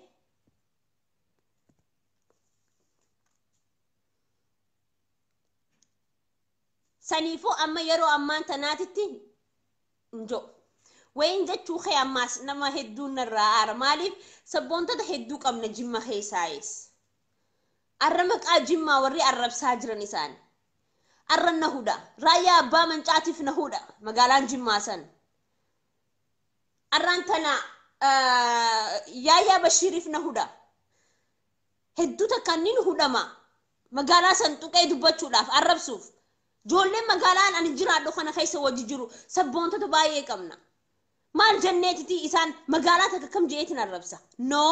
Saniifuu amma yeroo ammaan tanaatitti injo. Wayin jechuu kee ammaas nama hedduun narraa aara. Maaliif sabboontota hedduu qabna Jimma keessaayis. Arra maqaa Jimmaa warri arrabsaa jiran isaan. Arra na hudha. Raayyaa abbaa mancaatiif na hudha. Magaalaan Jimmaa san. Arraan tana Yaayyaa Bashiiriif na hudha. Hedduu takka inni hudhama. Magaalaa san tuqee dubbachuudhaaf arrabsuuf. Ijoolleen magaalaan ani jiraadhu kana keessa wajji jiru sabboontota baay'ee qabna. Maal jenneetiti isaan magaalaa takka kam jeetiin arrabsa? No,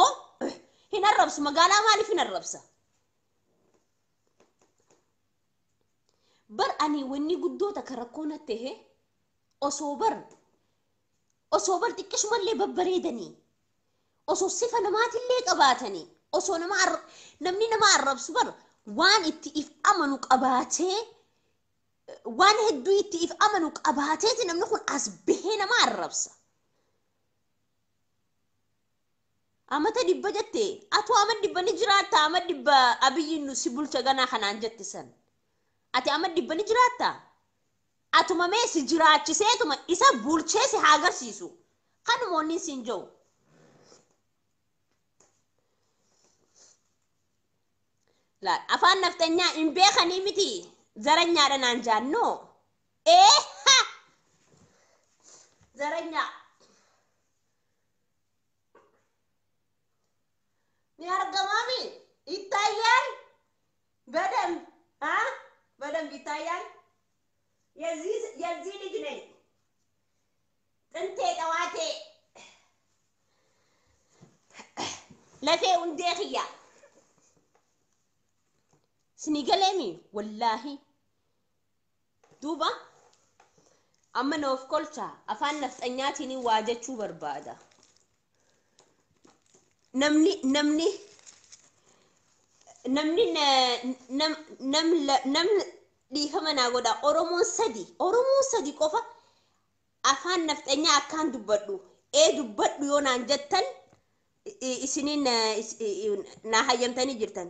hin arrabsu. Magaalaa maaliif hin arrabsa? Bar ani wanni guddoo takka rakkoo natti ta'e osoo bar xiqqishumallee babbareedanii osoo sifa namaatillee qabaatanii osoo nama namni nama arrabsu bar waan itti if amanu qabaatee waan hedduu itti if amanu qabaateeti namni kun as bahee nama arrabsa. Amata 100 jettee atu ama 100 ni jiraatta ama 100 Abiyyiin nu si bulcha ganaa kanaan jette san. Ati ama 100 ni jiraatta? Atuma mee si jiraachiseetuma isa bulchee si haa agarsiisu. Kanuma wanni siin jiru. Laal afaan nafxanyaa hin beekanii miti. Zaranyaadha naan jaannoo. Ee ha! Zaranyaa. Ni argamaami? ይታያል? በደንብ አ በደንብ ይታያል። የዚህ ልጅ ነኝ። ጥንቴ ጠዋቴ ለፌ ሁንዴ ክያ ስኒገሌሚ ወላሂ duuba amma noof kolcha afaan nafxanyaatiin waa jechuu barbaada. Namni namni namni nam nam nam dhiifama naa godha Oromoon sadi qofa afaan nafxanyaa akkaan dubbadhu ee dubbadhu yoo naan jettan isiniin naa hayyamtanii jirtan.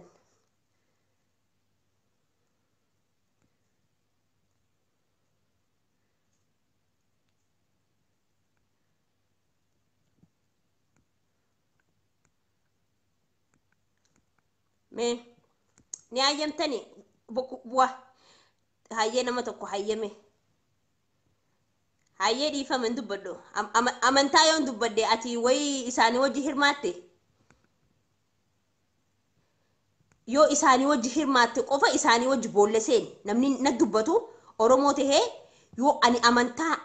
Mee ni hayyamtani bu'a hayyee nama tokko hayyame. Hayyee dhiifama hin dubbadhu. Amantaa yoon dubbadde ati wayii isaanii wajji hirmaatte. Yoo isaanii wajji hirmaatte qofa isaanii wajji boolla seeni. Namni na dubbatu Oromoo tahee yoo ani amantaa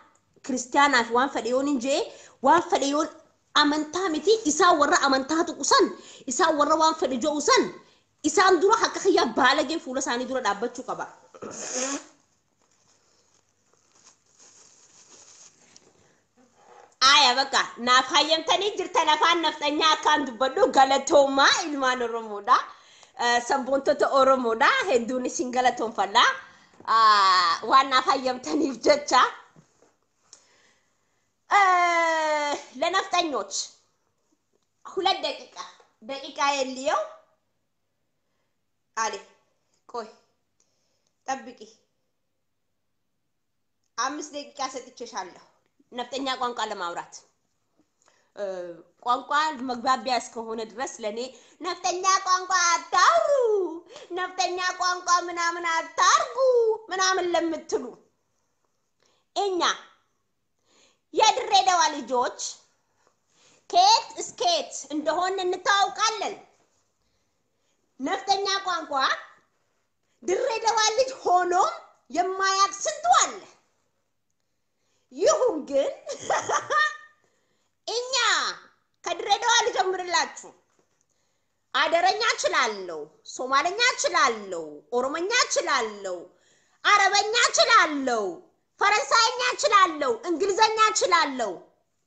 kiristaanaaf waan fedhe yoon hin jee, waan fedhe yoon amantaa miti, isaan warra amantaa tuqu san, isaan warra waan fedhe jedhu san, isaan dura akka kiyyaa baalageen fuula isaanii dura dhaabbachuu qaba. Aya bakka naaf hayyamtanii jirtan afaan nafxanyaa akkaan dubbadhu. Galatoomaa ilmaan Oromoodha. Sabboontota Oromoodha. Hedduun isin galatoonfadha. Waan naaf hayyamtaniif jecha. ለነፍጠኞች 2 ደቂቃ ደቂቃ የልየው አሌ ቆይ ጠብቂ፣ 5 ደቂቃ ሰጥቼሻለሁ ነፍጠኛ ቋንቋ ለማውራት። ቋንቋ መግባቢያ እስከሆነ ድረስ ለእኔ ነፍጠኛ ቋንቋ አታውሩ፣ ነፍጠኛ ቋንቋ ምናምን አታርጉ ምናምን ለምትሉ፣ እኛ የድሬዳዋ ልጆች ከየት እስከ የት እንደሆነ እንታወቃለን። ነፍጠኛ ቋንቋ ድሬዳዋ ልጅ ሆኖ የማያውቅ ስንቱ አለ። ይሁን ግን እኛ ከድሬዳዋ ልጀምርላችሁ። አደረኛ እችላለሁ፣ ሶማለኛ እችላለሁ፣ ኦሮሞኛ እችላለሁ፣ አረበኛ እችላለሁ፣ ፈረንሳይኛ እችላለሁ፣ እንግሊዘኛ እችላለሁ።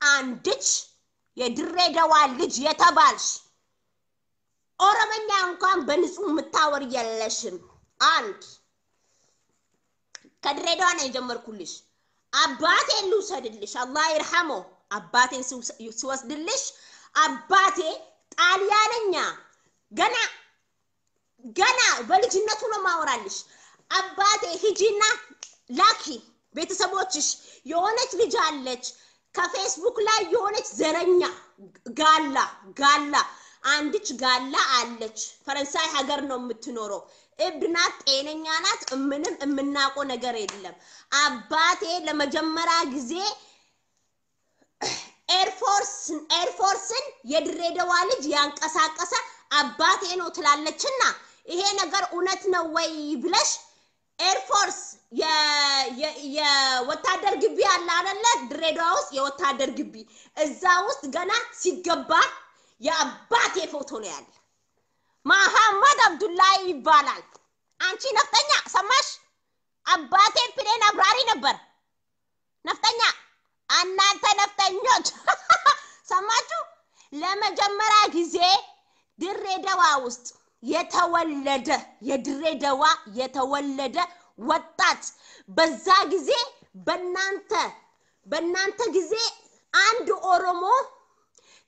አንድች የድሬዳዋ ልጅ የተባልሽ ኦሮመኛ እንኳን በንጹህ የምታወር የለሽም። አንድ ከድሬዳዋ ነው የጀመርኩልሽ። አባቴን ልውሰድልሽ፣ አላህ ይርሐሞ። አባቴን ስወስድልሽ አባቴ ጣሊያንኛ ገና ገና በልጅነቱ ነው ማወራልሽ። አባቴ ሂጂና ላኪ ቤተሰቦችሽ የሆነች ልጅ አለች ከፌስቡክ ላይ የሆነች ዘረኛ ጋላ ጋላ አንድች ጋላ አለች። ፈረንሳይ ሀገር ነው የምትኖረው። እብድ ናት፣ ጤነኛ ናት። ምንም የምናውቀው ነገር የለም። አባቴ ለመጀመሪያ ጊዜ ኤርፎርስን የድሬዳዋ ልጅ ያንቀሳቀሰ አባቴ ነው ትላለችና ይሄ ነገር እውነት ነው ወይ ብለሽ ኤርፎርስ የወታደር ግቢ አለ አይደለ? ድሬዳዋ ውስጥ የወታደር ግቢ እዛ ውስጥ ገና ሲገባ የአባቴ ፎቶ ነው ያለ። መሐመድ አብዱላሂ ይባላል። አንቺ ነፍጠኛ ሰማሽ? አባቴ ፕሌን አብራሪ ነበር። ነፍጠኛ፣ እናንተ ነፍጠኞች ሰማችሁ? ለመጀመሪያ ጊዜ ድሬዳዋ ውስጥ የተወለደ የድሬዳዋ የተወለደ ወጣት በዛ ጊዜ በእናንተ ጊዜ አንድ ኦሮሞ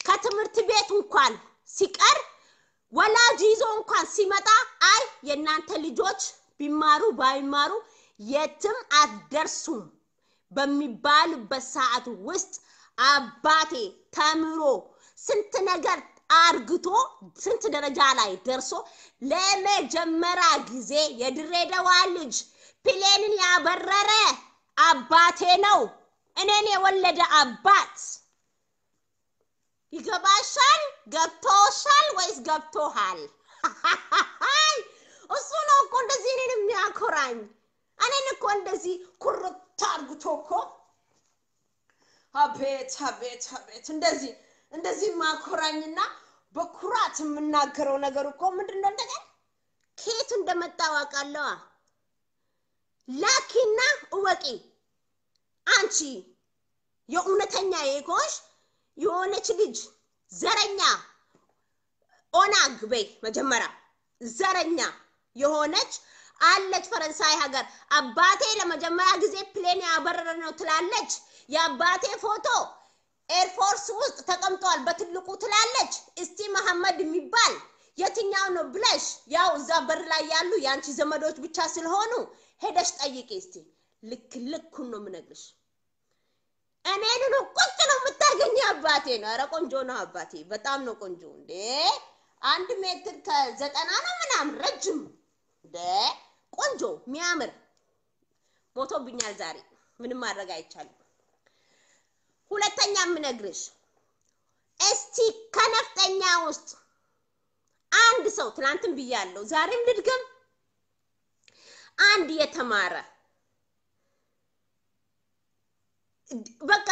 ከትምህርት ቤት እንኳን ሲቀር ወላጅ ይዞ እንኳን ሲመጣ አይ የእናንተ ልጆች ቢማሩ ባይማሩ የትም አትደርሱም በሚባልበት ሰዓት ውስጥ አባቴ ተምሮ ስንት ነገር አርግቶ ስንት ደረጃ ላይ ደርሶ ለመጀመሪያ ጊዜ የድሬዳዋ ልጅ ፕሌንን ያበረረ አባቴ ነው። እኔን የወለደ አባት ይገባሻል? ገብቶሻል ወይስ ገብቶሃል? እሱ ነው እኮ እንደዚህ እኔን የሚያኮራኝ። እኔን እኮ እንደዚህ ኩርት አርግቶ እኮ አቤት አቤት አቤት እንደዚህ እንደዚህ ማኮራኝና በኩራት የምናገረው ነገር እኮ ምንድን ነው? እንደገና ከየት እንደመጣ አውቃለዋ። ላኪና እወቂ። አንቺ የእውነተኛ የኮሽ የሆነች ልጅ ዘረኛ ኦናግ በይ መጀመሪያ ዘረኛ የሆነች አለች ፈረንሳይ ሀገር። አባቴ ለመጀመሪያ ጊዜ ፕሌን ያበረረ ነው ትላለች። የአባቴ ፎቶ ኤርፎርስ ውስጥ ተቀምጧል በትልቁ ትላለች። እስቲ መሐመድ የሚባል የትኛው ነው ብለሽ ያው እዛ በር ላይ ያሉ የአንቺ ዘመዶች ብቻ ስለሆኑ ሄደሽ ጠይቂ እስቲ። ልክ ልኩን ነው የምነግርሽ። እኔን ነው ቁጭ ነው የምታገኝ። አባቴ ነው። ኧረ ቆንጆ ነው አባቴ፣ በጣም ነው ቆንጆ። እንዴ 1.90 ሜትር ነው ምናምን ረጅም ቆንጆ የሚያምር ሞቶብኛል ዛሬ። ምንም ማድረግ አይቻልም። ሁለተኛ የምነግርሽ እስቲ ከነፍጠኛ ውስጥ አንድ ሰው፣ ትናንትም ብያለሁ፣ ዛሬም ልድገም፣ አንድ የተማረ በቃ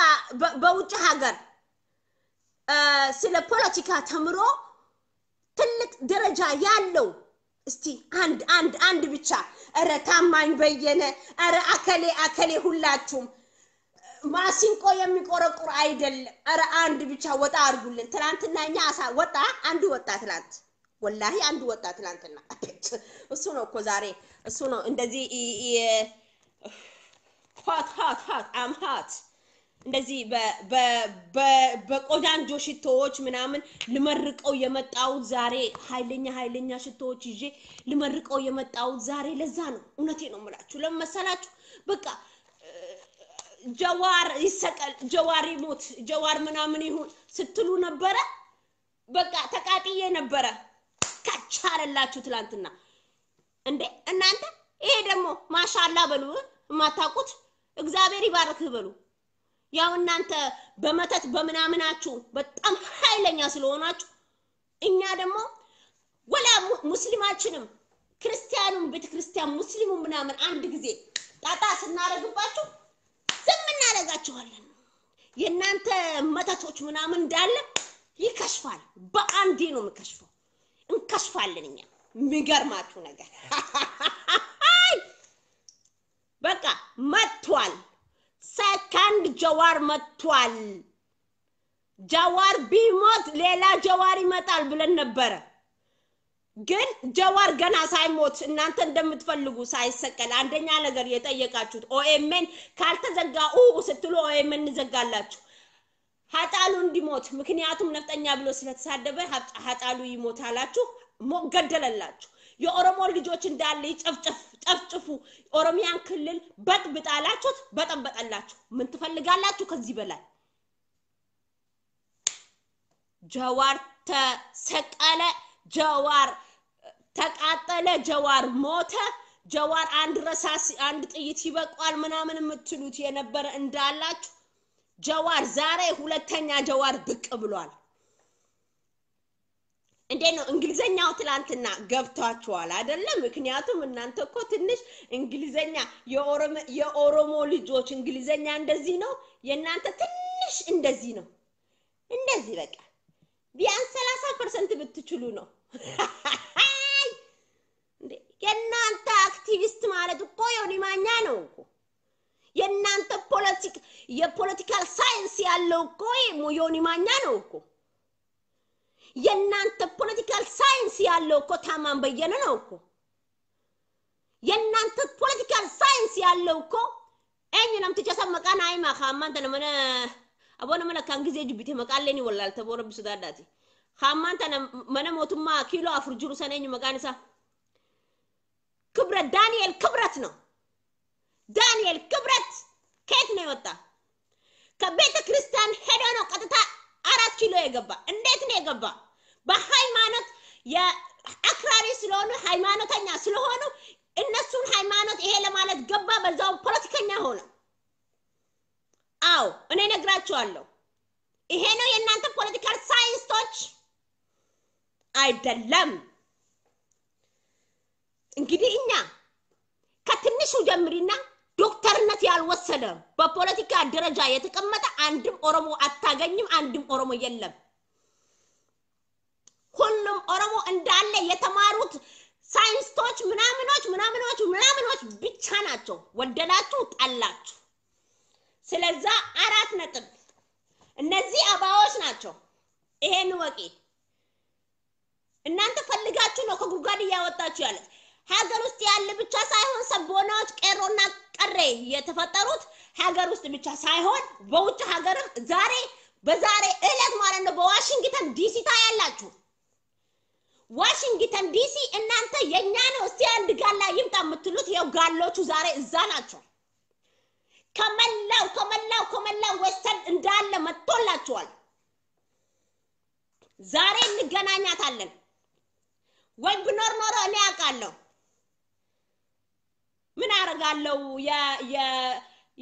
በውጭ ሀገር ስለ ፖለቲካ ተምሮ ትልቅ ደረጃ ያለው እስቲ አንድ አንድ አንድ ብቻ። እረ ታማኝ በየነ፣ እረ አከሌ አከሌ፣ ሁላችሁም ማሲንቆ የሚቆረቁር አይደለም። እረ አንድ ብቻ ወጣ አድርጉልን። ትናንትና እኛ አሳ ወጣ፣ አንዱ ወጣ ትናንት፣ ወላሂ አንዱ ወጣ ትናንትና። እሱ ነው እኮ ዛሬ እሱ ነው እንደዚህ hot hot hot I'm hot እንደዚህ በቆንጆ ሽቶዎች ምናምን ልመርቀው የመጣሁት ዛሬ፣ ኃይለኛ ኃይለኛ ሽቶዎች ይዤ ልመርቀው የመጣሁት ዛሬ ለዛ ነው። እውነቴ ነው የምላችሁ። ለምን መሰላችሁ? በቃ ጀዋር ይሰቀል፣ ጀዋር ይሞት፣ ጀዋር ምናምን ይሁን ስትሉ ነበረ። በቃ ተቃጥዬ ነበረ። ከቻለላችሁ ትላንትና እንዴ እናንተ። ይሄ ደግሞ ማሻላ በሉ፣ የማታውቁት እግዚአብሔር ይባርክህ በሉ። ያው እናንተ በመተት በምናምናችሁ በጣም ኃይለኛ ስለሆናችሁ፣ እኛ ደግሞ ወላ ሙስሊማችንም ክርስቲያኑም ቤተክርስቲያን ሙስሊሙ ምናምን አንድ ጊዜ ጣጣ ስናደርግባችሁ ዝም እናደርጋችኋለን። የእናንተ መተቶች ምናምን እንዳለ ይከሽፋል። በአንዴ ነው የምከሽፈው። እንከሽፋለን እኛ። የሚገርማችሁ ነገር በቃ መጥቷል። ሰከንድ ጀዋር መጥቷል። ጀዋር ቢሞት ሌላ ጀዋር ይመጣል ብለን ነበረ። ግን ጀዋር ገና ሳይሞት እናንተ እንደምትፈልጉ ሳይሰቀል፣ አንደኛ ነገር የጠየቃችሁት ኦኤምኤን ካልተዘጋ ኡ ስትሉ ኦኤምኤን እንዘጋላችሁ። ሀጫሉ እንዲሞት፣ ምክንያቱም ነፍጠኛ ብሎ ስለተሳደበ ሀጫሉ ይሞት አላችሁ፣ ገደለላችሁ። የኦሮሞ ልጆች እንዳለ ይጨፍጭፍ ጨፍጭፉ፣ ኦሮሚያን ክልል በጥብጥ አላችሁት፣ በጠበጠላችሁ። ምን ትፈልጋላችሁ ከዚህ በላይ? ጀዋር ተሰቀለ፣ ጀዋር ተቃጠለ፣ ጀዋር ሞተ፣ ጀዋር አንድ ረሳስ አንድ ጥይት ይበቋል ምናምን የምትሉት የነበረ እንዳላችሁ ጀዋር ዛሬ ሁለተኛ ጀዋር ብቅ ብሏል። እንዴት ነው እንግሊዘኛው? ትላንትና ገብቷችኋል አይደለም? ምክንያቱም እናንተ እኮ ትንሽ እንግሊዘኛ የኦሮሞ ልጆች እንግሊዘኛ እንደዚህ ነው፣ የእናንተ ትንሽ እንደዚህ ነው። እንደዚህ በቃ ቢያንስ 30% ብትችሉ ነው። የእናንተ አክቲቪስት ማለት እኮ ዮኒ ማኛ ነው እኮ። የእናንተ የ political science ያለው እኮ ዮኒ ማኛ ነው እኮ። የእናንተ political science ያለው እኮ ታማኝ በየነ ነው እኮ። የእናንተ political science ያለው እኮ eenyu namticha san maqaan haa himaa kaammaan tana mana aboona mana kan gisee jibbite maqaallee ni wallaalta boo rabbi sodaadhaati. Kaammaan tana mana mootummaa kiiloo 4 jiru san eenyu maqaan isaa? ክብረት፣ ዳንኤል ክብረት ነው። ዳንኤል ክብረት ከየት ነው የወጣ? ከቤተ ክርስቲያን ሄዶ ነው ቀጥታ 4 ኪሎ የገባ። እንዴት ነው የገባ? በሃይማኖት የአክራሪ ስለሆኑ፣ ሃይማኖተኛ ስለሆኑ እነሱን ሃይማኖት ይሄ ለማለት ገባ። በዛውም ፖለቲከኛ ሆነ። አዎ እኔ ነግራችኋለሁ። ይሄ ነው የእናንተ political ሳይንስቶች አይደለም። እንግዲህ እኛ ከትንሹ ጀምሪና ዶክተርነት ያልወሰደ በፖለቲካ ደረጃ የተቀመጠ አንድም ኦሮሞ አታገኝም። አንድም ኦሮሞ የለም። ሁሉም ኦሮሞ እንዳለ የተማሩት ሳይንስቶች ምናምኖች ምናምኖች ምናምኖች ብቻ ናቸው። ወደዳችሁ ጠላችሁ። ስለዛ 4 ነጥብ እነዚህ አባዎች ናቸው። ይሄን ወቂ። እናንተ ፈልጋችሁ ነው ከጉድጓድ እያወጣችሁ ያለት። ሀገር ውስጥ ያለ ብቻ ሳይሆን ሰቦናዎች ቄሮና ቀሬ የተፈጠሩት ሀገር ውስጥ ብቻ ሳይሆን በውጭ ሀገርም ዛሬ በዛሬ እለት ማለት ነው በዋሽንግተን ዲሲ ታያላችሁ። ዋሽንግተን ዲሲ እናንተ የኛ ነው እስቲ አንድ ጋላ ይምጣ የምትሉት ያው ጋሎቹ ዛሬ እዛ ናቸው። ከመላው ከመላው ከመላው western እንዳለ መጥቶላችኋል። ዛሬ እንገናኛታለን። ወይ ብኖር ኖሮ እኔ አውቃለሁ። ምን አደርጋለሁ?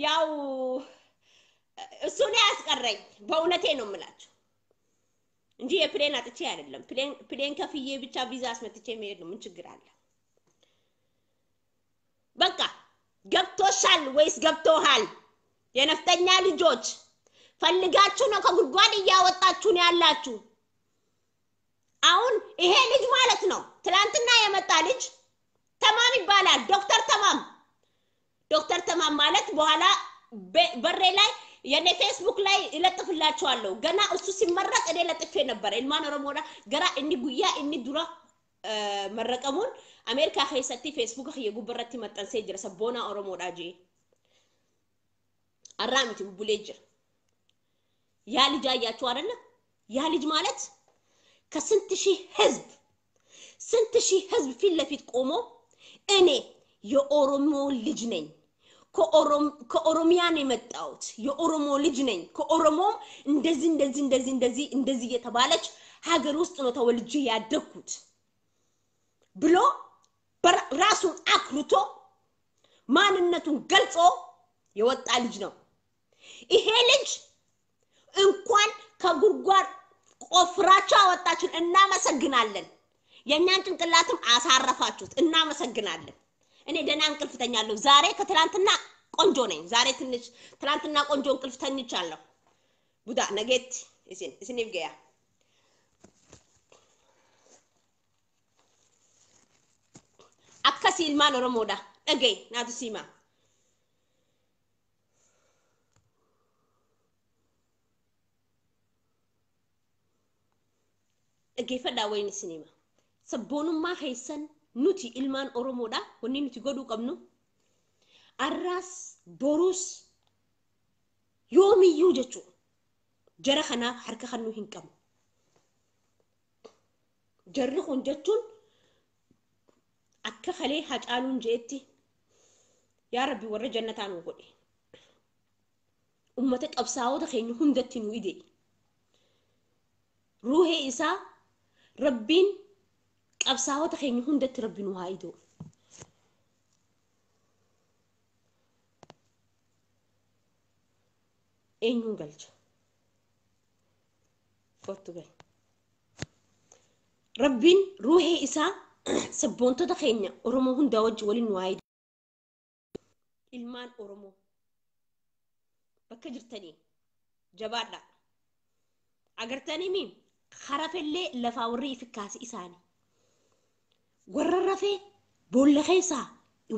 ያው እሱ ነው ያስቀረኝ። በእውነቴ ነው የምላችሁ እንጂ የ plane አጥቼ አይደለም። Plane ከፍዬ ብቻ ቪዛ አስመትቼ መሄድ ነው። ምን ችግር አለ? በቃ ገብቶሻል ወይስ ገብቶሃል? የነፍጠኛ ልጆች ፈልጋችሁ ነው ከጉድጓድ እያወጣችሁ ነው ያላችሁ። አሁን ይሄ ልጅ ማለት ነው ትላንትና የመጣ ልጅ ተማም ይባላል። ዶክተር ተማም፣ ዶክተር ተማም ማለት በኋላ በሬ ላይ የኔ ፌስቡክ ላይ እለጥፍላችኋለሁ። ገና እሱ ሲመረቅ እኔ ለጥፌ ነበር። Ilmaan Oromoodha gara inni guyyaa inni dura marraqamuun Ameerikaa keessatti feesbuuka kiyya gubbarratti maxxansee jira. Sabboonaa Oromoodha jee arraa miti bubbulee jira። ያ ልጅ አያችሁ አይደለ? ያ ልጅ ማለት ከስንት ሺህ ህዝብ፣ ስንት ሺህ ህዝብ ፊት ለፊት ቆሞ እኔ የኦሮሞ ልጅ ነኝ፣ ከኦሮሚያ ነው የመጣሁት፣ የኦሮሞ ልጅ ነኝ፣ ከኦሮሞም እንደዚህ እንደዚህ እንደዚህ እንደዚህ እንደዚህ እየተባለች ሀገር ውስጥ ነው ተወልጄ ያደግኩት ብሎ ራሱን አክርቶ ማንነቱን ገልጾ የወጣ ልጅ ነው። ይሄ ልጅ እንኳን ከጉድጓድ ቆፍራችሁ አወጣችሁን፣ እናመሰግናለን። የእኛን ጭንቅላትም አሳረፋችሁት፣ እናመሰግናለን። እኔ ደህና እንቅልፍ ተኛለሁ ዛሬ። ከትላንትና ቆንጆ ነኝ ዛሬ ትንሽ፣ ትላንትና ቆንጆ እንቅልፍ ተኝቻለሁ። ቡዳ ነጌት isin isiniif gaya። Akkasii ilmaan Oromoodha. Dhagaye naatu siima. Dhaggeeffadhaa wayin isin hima. Sabboonummaa keessan nuti ilmaan Oromoodha. Wanni nuti godhuu qabnu arraas boruus yoomiyyuu jechuudha. Jara kanaaf harka kennuu hin qabnu. Jarri kun jechuun akka kalee Hacaaluun jeetti, yaa Rabbi warra jannataa nu godhe. Ummata qabsaa'ota keenya hundatti nu ide. Ruuhee isaa Rabbiin qabsaa'ota keenya hundatti Rabbi nu haa ida'u. Eenyuun galcha? Kottu gal. Rabbiin ruuhee isaa sabboontota keenya Oromoo hundaa wajji waliin nu haa ida'u. Ilmaan Oromoo bakka jirtanii jabaadha. Agartanii mi harafellee lafaa warri ifi kaase isaani. Warra rafee boolla keessaa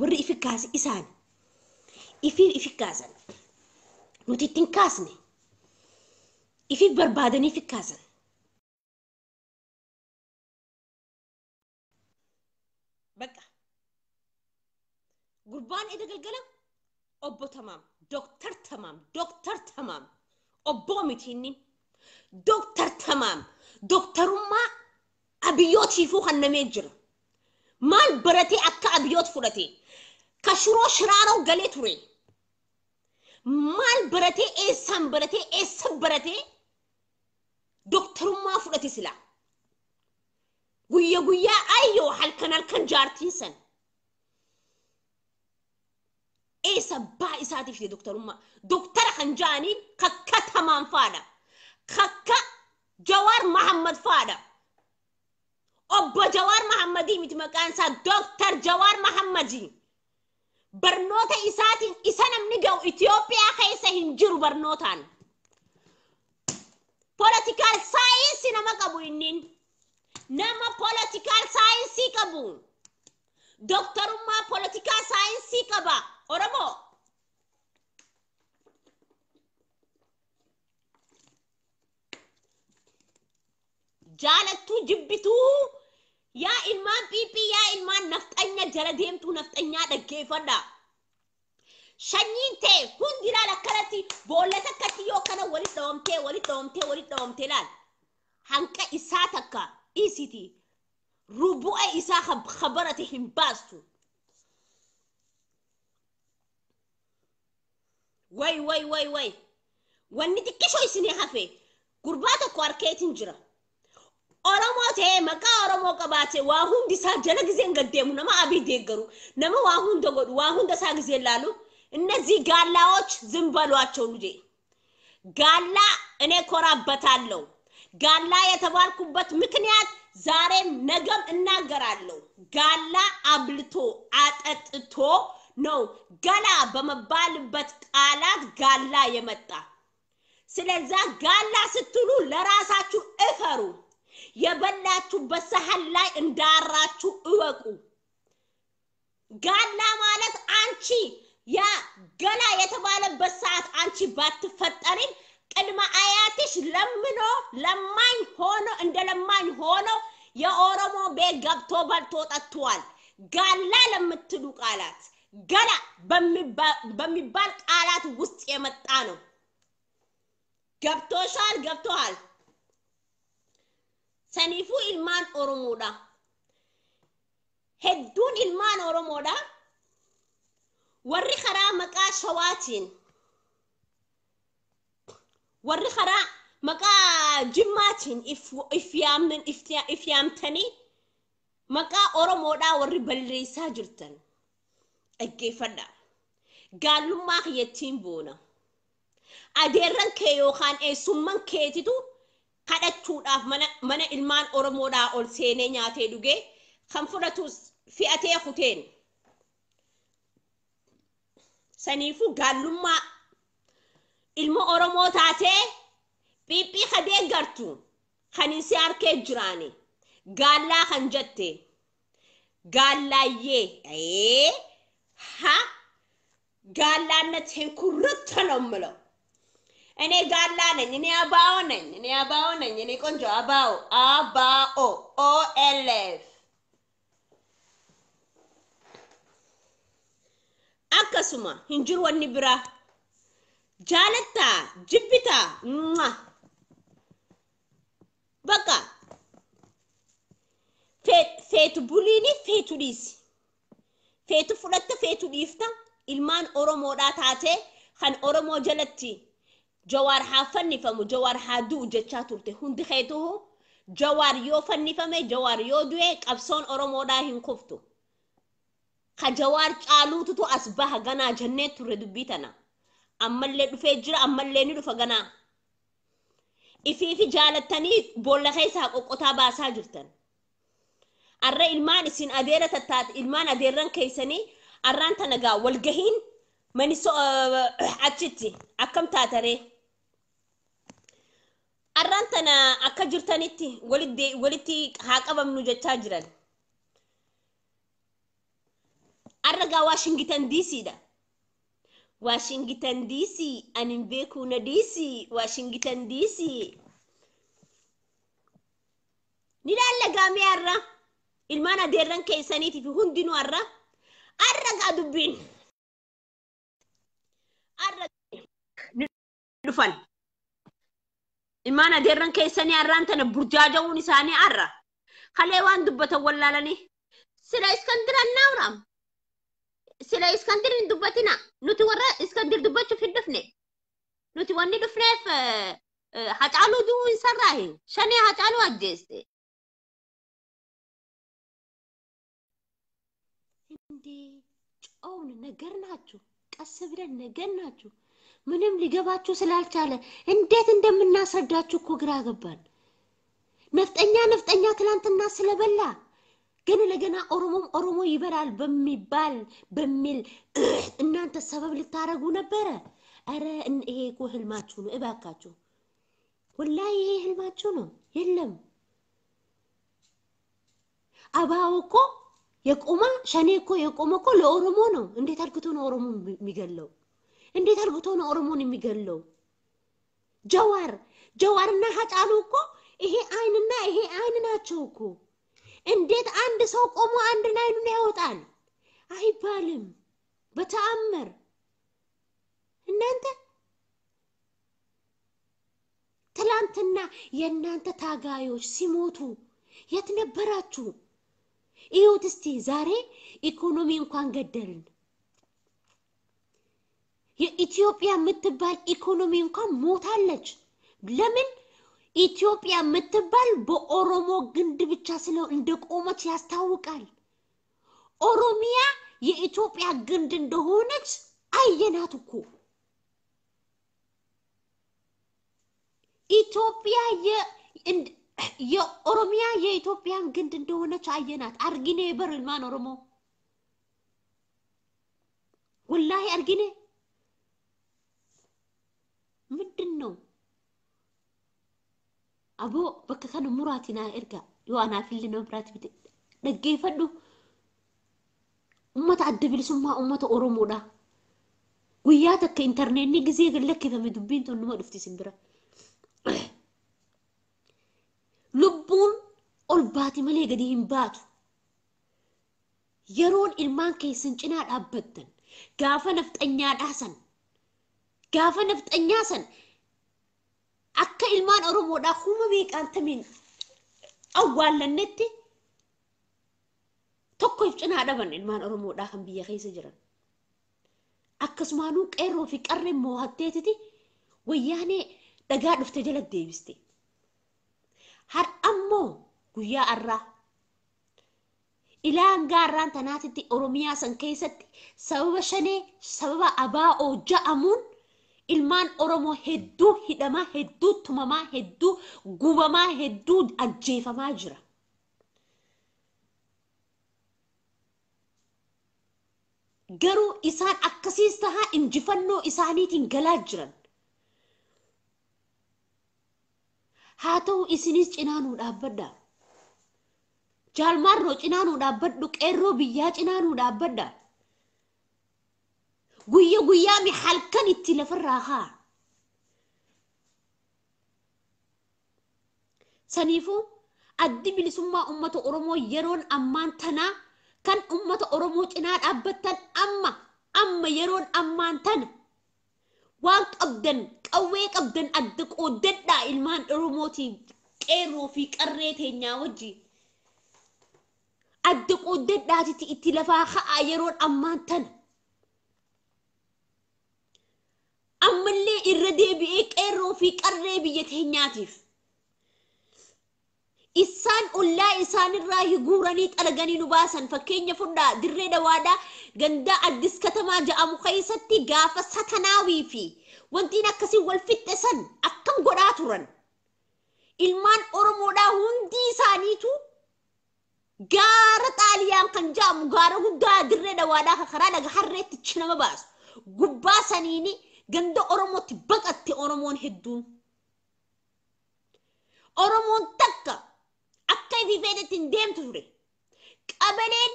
warri ifi kaase isaani. Ifi ifi kaasan. Nuti ittiin kaasne. Ifi barbaadanii ifi kaasan. Bakka. Gurbaan eda galgala obbo Tamaam, Dooktar Tamaam, Dooktar Tamaam, obboo miti inni. Dooktar Tamaam, dooktarummaa Abiyyootiifuu kennamee jira. Maal baratee akka Abiyyoot fudhate? Ka shiroo shiraaroo galee ture. Maal baratee, eessaan baratee, eessa baratee dooktarummaa fudhate sila? Guyya guyyaa ayyoo halkan halkan jaartiin san. Eessa abbaa isaatiif fide dooktarummaa? Dooktara kan ja'aniin kakka Tamaam faadha. Kakka Jawaar Mahammad faadha. Obbo Jawaar Mahammadii miti, maqaan isaa Dooktar Jawaar Mahammadii. Barnoota isaatiin isa namni ga'u Itoophiyaa keessa hin jiru barnootaan. Political science nama qabu innin. Nama political science qabu. Dooktarummaa political science qaba. Oromoo. Jaalattuu jibbituu, yaa ilmaan piiphii, yaa ilmaan nafxanya jala deemtuu nafxanyaa, dhaggeeffadha. Shanyiin ta'e hundi ilaal akkanatti boolla takkatti yoo kana walit dhawamtee, walit dhawamtee, walit dhawamtee ilaal. Hanqa isaa takka dhiisiti. Rubu'a isaa khabarate hin baastu. Way way way way. Wanni xiqqishoo isinii hafe gurbaa tokko harkeetiin jira. Oromoo ta'ee maqaa Oromoo qabaate waa hundi isaa jala gizeen gaddeemu nama Abiy deeggaru nama waa hunda godhu waa hunda isaa gizeen laalu እነዚህ ጋላዎች ዝም በሏቸው ልጄ። ጋላ እኔ ኮራበታለሁ። ጋላ የተባልኩበት ምክንያት ዛሬም ነገም እናገራለሁ። ጋላ አብልቶ አጠጥቶ ነው ገላ በመባልበት ቃላት ጋላ የመጣ። ስለዛ ጋላ ስትሉ ለራሳችሁ እፈሩ። የበላችሁበት ሰሃን ላይ እንዳራችሁ እወቁ። ጋላ ማለት አንቺ ያ ገላ የተባለበት ሰዓት አንቺ ባትፈጠሪም ቅድመ አያትሽ ለምኖ ለማኝ ሆኖ እንደ ለማኝ ሆኖ የኦሮሞ ቤት ገብቶ በልቶ ጠጥቷል። ጋላ ለምትሉ ቃላት ገላ በሚባል ቃላት ውስጥ የመጣ ነው። ገብቶሻል? ገብቶሃል? Saniifuu ilmaan Oromoodha. Hedduun ilmaan Oromoodha. Warri karaa maqaa Shawaatiin, warri karaa maqaa Jimmaatiin if yaamtanii maqaa Oromoodhaa warri balleessaa jirtan dhaggeeffadha. Gaallummaa kiyyattiin boona. Adeerran kee yookaan eessumman keetitu kadhachuudhaaf mana ilmaan Oromoodhaa ol seenee nyaatee dhugee kan fudhatus fe'atee kuteen. Saniifuu gaallummaa ilma Oromoo taatee phiiphii kadee gartu kan hin si harkee jiraani. Gaallaa kan jette gaallayyee ha ጋላነቴን ኩርት ነው የምለው። እኔ ጋላ ነኝ። እኔ አባኦ ነኝ። እኔ አባኦ ነኝ። እኔ ቆንጆ አባኦ አባኦ ኦኤልኤፍ akkasuma hin jiru wanni biraa. Jaalattaa jibbitaa bakka feetu buliini feetu dhiisi. Feetu fudhatta feetu dhiifta ilmaan Oromoodhaa taatee kan Oromoo jalatti Jawaar haa fannifamu Jawaar haa du'u jechaa turte hundi keetuhu Jawaar yoo fannifame Jawaar yoo du'e qabsoon Oromoodhaa hin kuftu. Ka Jawaar caaluututu as baha ganaa jennee turre dubbii tana. Ammallee dhufee jira ammallee ni dhufa ganaa. Ifiifi jaalattanii boolla keessaa qoqqotaa baasaa jirtan. Arra ilmaan isin adeera tattaate ilmaan adeerran keessanii arraan tana gaa walgahiin maniso achitti akkam taataree. Arraan tana akka jirtanitti walitti haa qabamnu jechaa jiran. Arra gaa Waashingitan DCdha. Waashingitan DC ani hin beeku na DC Waashingitan DC. Ni laalla mee arra ilmaan adeerran keessaniitiif hundinuu arra arra gaa dubbiin. Arra ni dhufan. Ilmaan adeerran keessanii arraan tana burjaaja'uun isaanii arra. Kalee waan dubbatan wallaalanii. Sila Iskandir annaawraam. Sila Iskandir hin dubbatina. Nuti warra Iskandir dubbachuuf hin dhufne. Nuti wanni dhufneef Hacaaluu du'uu hin sarraahi. Shanee Hacaaluu ajjeeste. እንዴ ጨውን ነገር ናችሁ። ቀስ ብለን ነገር ናችሁ። ምንም ሊገባችሁ ስላልቻለ እንዴት እንደምናስረዳችሁ እኮ ግራ ገባን። ነፍጠኛ ነፍጠኛ ትላንትና ስለበላ ግን ለገና ኦሮሞም ኦሮሞ ይበላል በሚባል በሚል እናንተ ሰበብ ልታረጉ ነበረ። አረ ይሄ እኮ ህልማችሁ ነው። እባካችሁ ወላሂ ይሄ ህልማችሁ ነው። የለም አባው እኮ የቆመ ሸኔ እኮ የቆመ እኮ ለኦሮሞ ነው። እንዴት አርግቶ ነው ኦሮሞ የሚገለው? እንዴት አርግቶ ነው ኦሮሞን የሚገለው? ጀዋር ጀዋርና ሀጫሉ እኮ ይሄ አይንና ይሄ አይን ናቸው እኮ። እንዴት አንድ ሰው ቆሞ አንድን አይኑን ያወጣል? አይባልም በተአምር። እናንተ ትላንትና የእናንተ ታጋዮች ሲሞቱ የት ነበራችሁ? ይሁት እስቲ ዛሬ ኢኮኖሚ እንኳን ገደልን። የኢትዮጵያ የምትባል ኢኮኖሚ እንኳን ሞታለች። ለምን? ኢትዮጵያ የምትባል በኦሮሞ ግንድ ብቻ ስለ እንደቆመች ያስታውቃል። ኦሮሚያ የኢትዮጵያ ግንድ እንደሆነች አየናት እኮ። ኢትዮጵያ የኦሮሚያ የኢትዮጵያን ግንድ እንደሆነች አየናት። Argine bar ilmaan Oromoo ወላሂ argine። ምንድን ነው aboo bakka kana muraati naa ergaa yoo anaafillee nama biraatti bite dhaggeeffadhu. Ummata Adda Bilisummaa Ummata Oromoodha. Guyyaa takka intarneetni gisee gad lakkifame dubbiin tun numa dhufti isin bira. Lubbuun ol baati malee gadi hin baatu. Yeroon ilmaan keessan cinaa dhaabbattan gaafa nafxanyaadhaa san gaafa nafxanyaa san akka ilmaan Oromoodhaa kuma meeqaan tamiin awwaallannetti tokko if cinaa dhaban ilmaan Oromoodhaa kan biyya keessa jiran. Akkasumaanuu qeerroo fi qarreen moo'atteetiti wayyaanee dhagaa dhufte jala deebiste. Har'ammoo guyyaa arraa ilaan gaarraan tanaatitti Oromiyaa san keessatti sababa shanee sababa abaa'oo ja'amuun ilmaan Oromoo hedduu hidhamaa, hedduu tumamaa, hedduu gubamaa, hedduu ajjeefamaa jira. Garuu isaan akkasiis tahaa injifannoo isaaniitiin galaa jiran. Haa ta'u isinis cinaa nuu dhaabbadhaa. Jaalmaarroo cinaa nuu dhaabbadhu, qeerroo biyyaa cinaa nuu dhaabbadha. Guyya guyyaa mi halkan itti lafarraa haa. Saniifuu Addi Bilisummaa Uummata Oromoo yeroon ammaan tanaa kan uummata Oromoo cinaa dhaabbattan amma amma yeroon ammaan tana waan qabdan qawwee qabdan adda qooddadhaa ilmaan Oromootiin qeerroo fi qarree teenyaa wajjin. Adda qooddadhaatitti itti lafaa ka'aa yeroon ammaan tana. Ammallee irra deebi'ee qeerroo fi qarree biyya teenyaatiif. Isaan ollaa isaanirraa guuranii xaraganii nu baasan. Fakkeenya fudhaa, Dirree Dawaadhaa ganda Addis Katamaa jedhamu keessatti gaafa satanaawii fi wantiin akkasii wal fixxe san akkam godhaa turan. Ilmaan Oromoodhaa hundi isaaniitu gaara Xaaliyaan kan jedhamu gaara guddaa Dirree Dawaadhaa kan karaa dhaga harreetti achi nama baasu. Gubbaa saniini ganda Oromootti baqatte Oromoon hedduun. Oromoon takka akka ifii feetetti hin deemtu ture. Qabaleen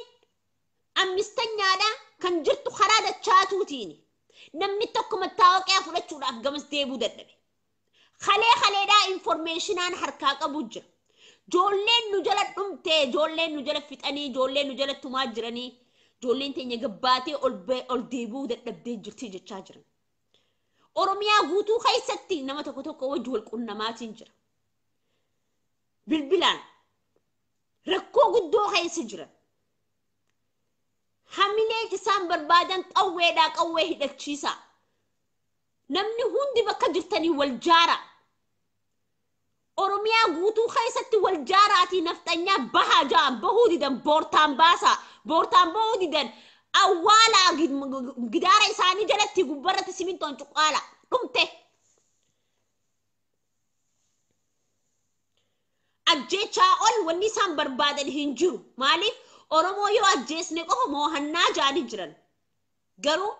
ammistanyaadhaa kan jirtu karaa dachaatuutiini. Namni tokko mattaawoqiyaa fudhachuudhaaf gamas deebuu dadhabe. Kalee kaleedhaa informeeshinaan harkaa qabu jira. Ijoolleen nu jala dhumtee, ijoolleen nu jala fixanii, ijoolleen nu jala tumaa jiranii, ijoolleen teenya gabbaatee ol deebuu dadhabdee jirti jechaa jiran. Oromiyaa guutuu keessatti nama tokko tokko wajji wal qunnamaatiin jira. Bilbilaan rakkoo guddoo keessa jiran. Hamileen isaan barbaadan qawweedhaa qawwee hidhachiisaa. Namni hundi bakka jirtanii wal jaara. Oromiyaa guutuu keessatti wal jaaraatii nafxanyaa bahaa ja'an bahuu didan boortaan baasaa. Boortaan bahuu didan awwaalaa gidaara isaanii jalatti gubbarratti simintoon cuqqaala dhumte. Ajjeechaa ol wanni isaan barbaadan hin jiru. Maaliif Oromoo yoo ajjeesne qofa moohannaa ja'anii jiran. Garuu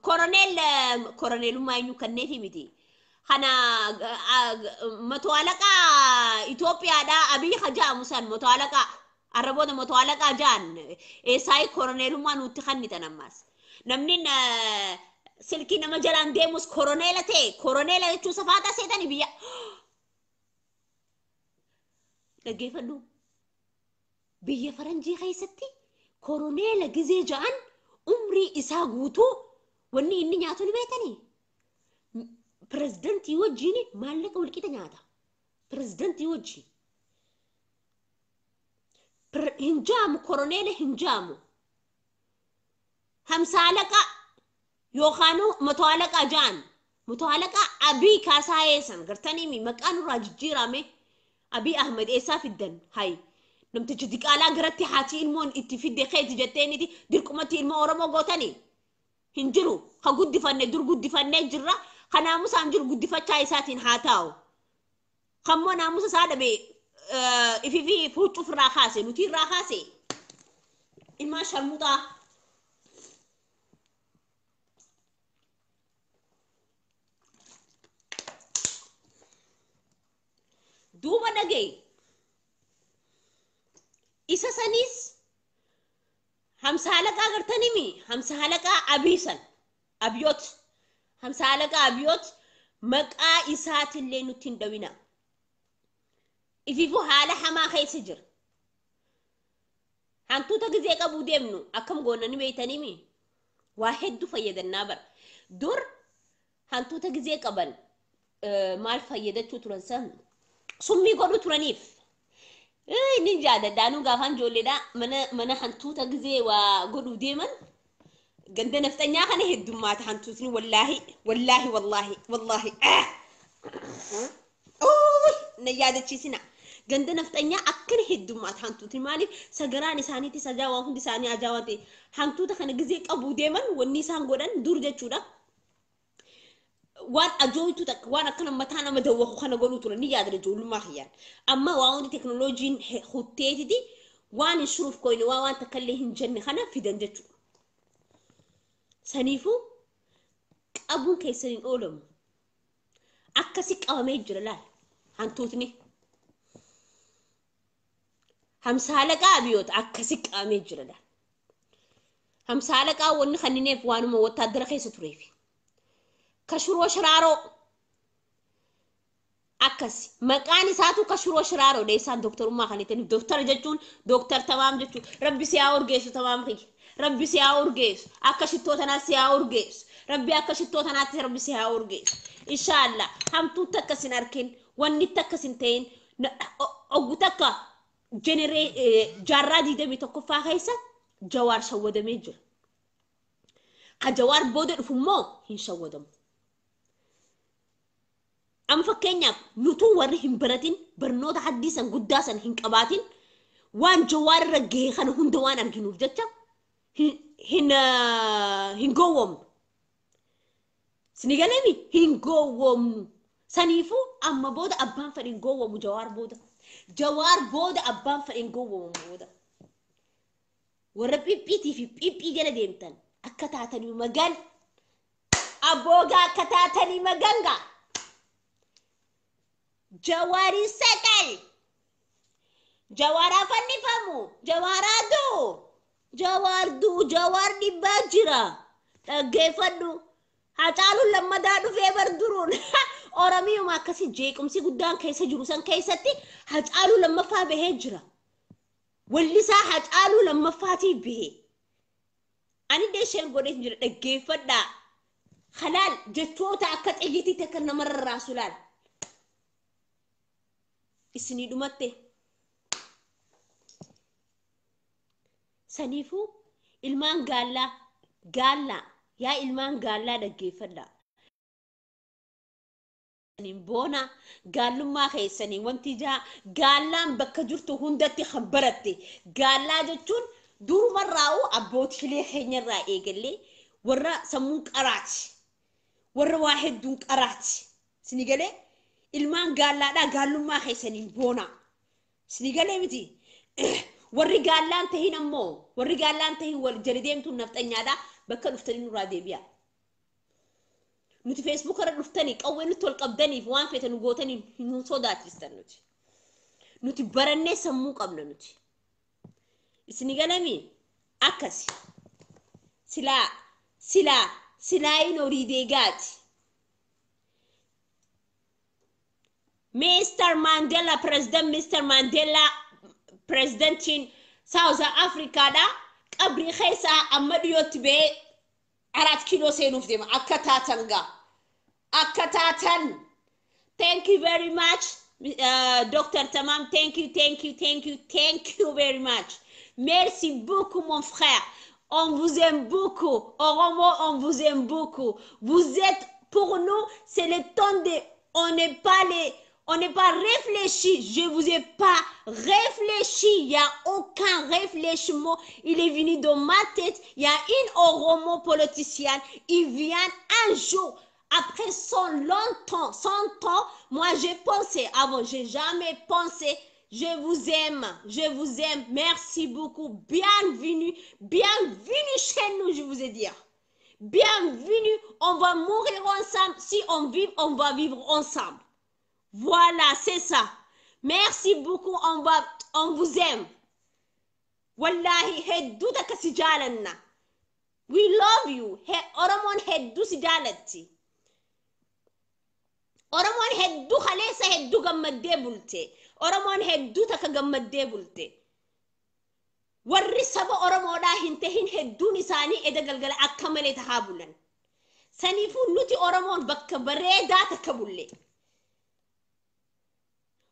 koroneel koroneelummaa eenyu kanneefi miti. Kana mato alaqaa Itoophiyaadhaa Abiy hajaamu san mato alaqaa arraboota mato alaqaa ja'an eessaayi koroneelummaa nutti kennitan ammaas. Namni silkii nama jalaan deemus koroneela ta'e koroneela jechuun safaataa seetanii biyya. Dhaggeeffadhu. Biyya faranjii keessatti koroneela gizee ja'an umrii isaa guutuu wanni inni nyaatu ni beektanii. Pirezidantii wajjin maallaqa walqixa nyaata. Pirezidantii wajjin. Hin jaamu koroneela hin jaamu. Hamsa alaqa yookaan mato alaqa ja'an. Mutoo halaqaa Abiy Kaasaayee san gartanii maqaan irraa jijjiirame Abiy Ahmed eessaa fiddan hayi. Namtichi diqaalaa garatti haati ilmoon itti fidde keeti jetteeniti dirqumatti ilmoo Oromoo gootanii hin jiru. Ka guddifanne dur guddifannee jirra. Ka naamusaan jiru guddifachaa isaatiin haa taa'u. Kammoo naamusa isaa dhabe ififi fuucuuf irraa kaase nuti irraa kaase. Ilmaan sharmuxaa. Duuba dhagaye. Isa sanis hamsa halaqaa gartanimi hamsa halaqaa abiisan abiyoot hamsa halaqaa abiyoot maqaa isaatillee nutti hin dhawina. Ififu haala hamaa keessa jira. Hantuuta gizee qabuu deemnu akkam goona ni beeytanimi waa hedduu fayyadannaa bara. Dur hantuuta gizee qaban maal fayyadachuu turan san summii godhu turaniif. Inni jaaladhaanuu gaafaan ijoolleedha mana hantuuta gizee waa godhuu deeman ganda nafxanyaa kana heddummaata hantuutni wallaahi wallaahi wallaahi wallaahi na yaadachiisina ganda nafxanyaa akkana heddummaata hantuutni maaliif sagaraan isaaniitti sajaa waan hundi isaanii ajaa waan ta'e hantuuta kana gizee qabuu deeman wanni isaan godhan dur jechuudha. Waan ajooytu takka waan akkana mataa nama dawwaku kana godhuu turan ni yaadada ijoollummaa kiyyaan. Amma waa hundi teknooloojiin hutteetiti waan hin shuruuf koyne waa waan takka illee hin jenne kana fidan jechuudha. Saniifuu qabuun keessan hin oolamu. Akkasi qabamee jira laal hantuutni. Hamsaalaqaa abiyoota akkasi qabamee jira laal. Hamsaalaqaa wanni kannineef waanuma wattaaddara keessa tureefi. Kashuroo shiraaroo akkas maqaan isaatu kashuroo shiraaroo dheessaan dooktarummaa kan ittiin dooktara jechuun dooktar tamaam jechuun rabbi si haa urgeessu tamaam kiyya rabbi si haa urgeessu akka shittoo tanaatti si haa urgeessu rabbi akka shittoo tanaatti rabbi si haa urgeessu inshaallah hamtuun takka sin arkin wanni takka sin ta'in oggu takka jeneree jaarraa 21ffaa keessa jawaar shawwadamee jira. Ka jawaar booda dhufu immoo hin shawwadamu. Amma fakkeenyaaf nutuu warri hin baratin barnoota haddii san guddaa san hin qabaatin waan jawaar irra gahe kana hunda waan arginuuf jecha hin gowwoomnu. Sini galeemi hin gowwoomnu. Saniifuu amma booda abbaan fedhe hin gowwoomu jawaar booda. Jawaar booda abbaan fedhe hin gowwoomu booda. Warra phiphiitii fi phiphii jala deemtan akka taatanii magan abboogaa akka taatanii magangaa. Jawaari sagal jawaaraa fannifamu jawaaraa du'u jawaar du'u jawaar dhibbaa jira dhaggeeffadhu Hacaaluun lammadaa dhufee bar duruun Oromiyuma akkasi jeequmsi guddaan keessa jiru san keessatti Hacaaluu lammaffaa bahee jira. Wallisaa Hacaaluu lammaffaatiif bahee. Ani illee isheen godhee jira dhaggeeffadhaa. Halaal jechoota akka xiyyiitiitti akka namarra raasu laal. Isinii dhumatte. Saniifuu ilmaan gaallaa gaallaa yaa ilmaan gaallaa dhaggeeffadhaa. Boona gaallummaa keessanii wanti ijaa gaallaan bakka jirtu hundatti kan baratte gaallaa jechuun durumarraa'u abbootiilee keenyarraa eegallee warra sammuun qaraati warra waa hedduun qaraati sini galee ilmaan gaallaadhaa gaallummaa keessaniin boona sini galee miti warri gaallaan tahin ammoo warri gaallaan tahin wal jala deemtuun nafxanyaadhaa bakka dhuftanii nurraa deebi'a. Nuti Facebook irra dhuftanii qawwee nutti ol qabdaniif waan feete nu gootanii nu sodaachistan nuti. Nuti barannee sammuu qabna nuti. Isini galami akkasi. Silaa silaa silaayin horii deegaati. Mr. Mandela, President Mr. Mandela, Presidentiin South Africa dha. Qabrii keessaa amma dhiyootti ba'ee 4 kiiloo seenuuf deema. Akka taatan gaa. Akka taatan. Thank you very much, Dr. Tamam. Thank you, thank you, thank you, thank you very much. Merci beaucoup, mon frère. On vous aime beaucoup. Oromo, on vous aime beaucoup. Vous êtes Pour nous, c'est le temps de, on n'est pas réfléchi. Je vous ai pas réfléchi. Il n'y a aucun réfléchissement. Il est venu dans ma tête. Il y a une Oromo politicienne. Il vient un jour. Après son longtemps, 100 ans, moi j'ai pensé avant, j'ai jamais pensé. Je vous aime, je vous aime. Merci beaucoup. Bienvenue, bienvenue chez nous, je vous ai dit. Bienvenue, on va mourir ensemble. Si on vit, on va vivre ensemble. Voilà, c'est ça. Merci beaucoup, on vous aime. Wallahi, hedduu takka si jaalanna. We love you. Oromoon hedduu si jaalatti. Oromoon hedduu kaleessa hedduu gammaddee bulte. Oromoon hedduu takka gammaddee bulte. Warri saba Oromoodhaa hin tahin hedduun isaanii eda galgala akka malee tahaa bulan. Saniifuu nuti Oromoon bakka bareedaa takka bulle.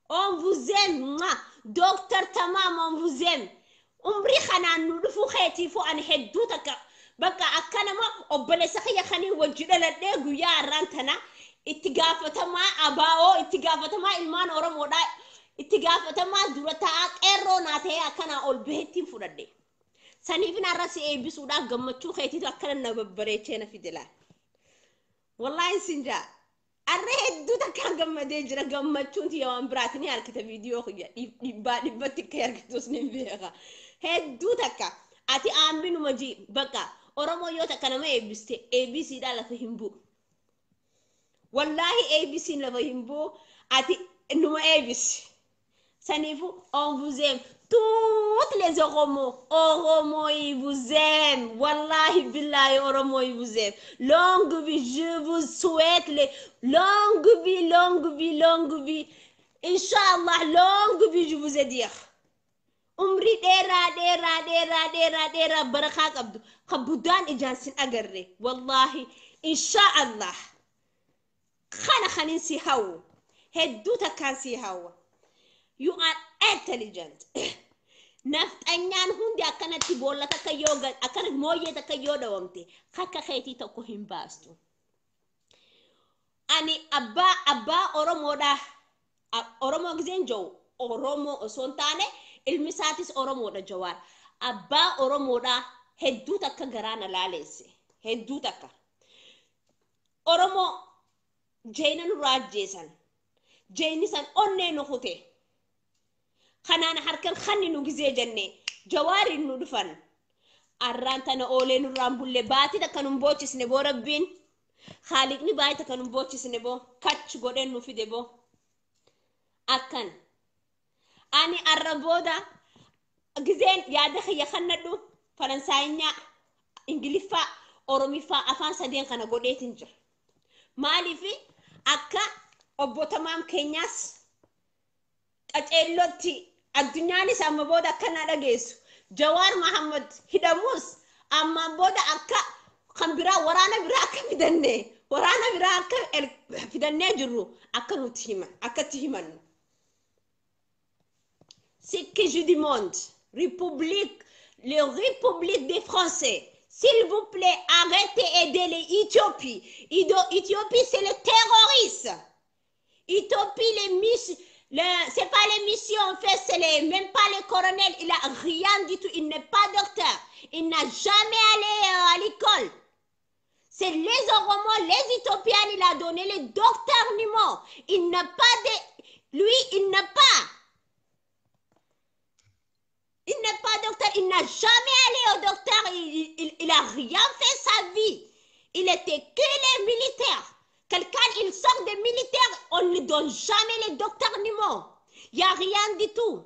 On vous aime. Docteur Tamam, on vous aime. Umrii kanaan nu dhufuu keetiifuu ani hedduu takka bakka akka nama obboleessa kiyya kanii wajji dhaladhee guyyaa har'aan tana itti gaafatamaa abaa'oo, itti gaafatamaa ilmaan Oromoodhaa, itti gaafatamaa dura taa'aa qeerroo naa ta'ee akkanaa ol baheettiin fudhadhe. Saniifin har'a si eebbisuudhaaf gammachuu keetiitu akkana na babbareechee na fide laal. Wallaahi sin jaa. Har'a hedduu takkaan gammadee jira. Gammachuun tiyya waan biraati ni harkita viidiyoo kiyya dhibbaa dhibbatti akka argitus ni beeka. Hedduu takka ati aambinuma ji bakka Oromoo yoo takka nama eebbiste ABCdhaan lafa hin bu'u. Wallaahi ABC'n lafa hin bu'u, ati numa eebbisi. Saniifuu on vous aime. Toutes les Oromo, Oromo, ils vous aiment. Wallahi billahi, Oromo, ils vous aiment. Longue vie, je vous souhaite les longue vie, longue vie, longue vie. Inch'Allah, longue vie, je vous ai dit. Umrii dheeraa dheeraa dheeraa dheeraa dheeraa barakaa qabdu. Kan budaan ijaan sin agarre. Wallahi, Inch'Allah. Kana kanin si hawwu. Hedduu takkaan si hawwa. You are intelligent. Nafxanyaan hundi akkanatti boolla takka yoo akkana mooyyee takka yoo dhawamte akka keetii tokko hin baastu. Ani abbaa Oromoodha. Oromoo gizeen jiru Oromoo osoo hin taane ilmi isaatis Oromoodha Jawaar. Abbaa Oromoodha hedduu takka garaa na laaleesse. Hedduu takka. Oromoo jeena nurraa ajjeesan. Jeenni san onnee nu kute. Kanaan harkan kanni nu gizee jenne Jawaariin nu dhufan. Arraan tana oolee nurraan bulle baatii takka nun boochisne boo rabbiin. Haaliqni baay'ee takka nun boochisne boo kach godheen nu fide boo. Akkan. Ani arra booda gizeen yaada kiyya kannadhu Faransaayinyaa, Ingiliffaa, Oromiffaa afaan sadeen kana godheetin jira. Maaliif akka obbo Tamaam keenyaas qaceellootti addunyaanis amma booda akka na dhageessu. Jawaar Mahammad hidhamus ammaan booda akka kan biraa waraana biraa akka fidannee waraana biraa akka fidannee jirru akka nuti himan akka itti himannu. Ce que je demande, République, la République des Français, s'il vous plaît, arrêtez d'aider les Éthiopies. Éthiopie, c'est le terroriste. Éthiopie, les miss, c'est pas les missions, en fait, c'est les, même pas les colonels. Il a rien du tout. Il n'est pas docteur. Il n'a jamais allé à l'école. C'est les Oromos, les Éthiopiens, il a donné les docteurs Nimo. Il n'a pas de, lui, il n'a pas. Il n'est pas docteur, il n'a jamais allé au docteur, il a rien fait sa vie. Il était que les militaires. Quelqu'un, il sort des militaires, on ne donne jamais les docteurs Nimo. Il n'y a rien du tout.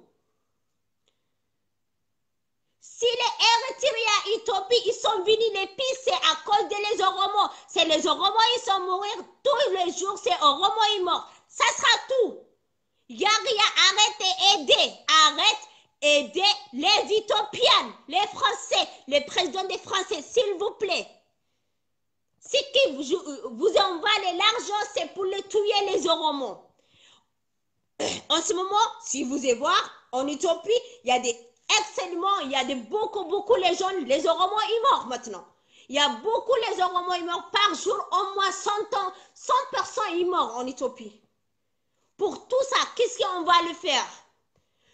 Si les Érythréens, Éthiopie, ils sont venus les pisser à cause de les Oromos. C'est les Oromos, ils sont morts tous les jours, c'est Oromos, ils morts. Ça sera tout. Il n'y a rien. Arrêtez, aidez, arrête. Aidez les Éthiopiens, les Français, les présidents des Français, s'il vous plaît. Ce qui vous envoie l'argent, c'est pour les tuer les Oromos. En ce moment, si vous allez voir, en Éthiopie, il y a des excellents, il y a des beaucoup, beaucoup les jeunes, les Oromos, ils morts maintenant. Il y a beaucoup les Oromos, ils meurent par jour, au moins 100 ans, 100 personnes ils meurent en Éthiopie. Pour tout ça, qu'est-ce qu'on va le faire?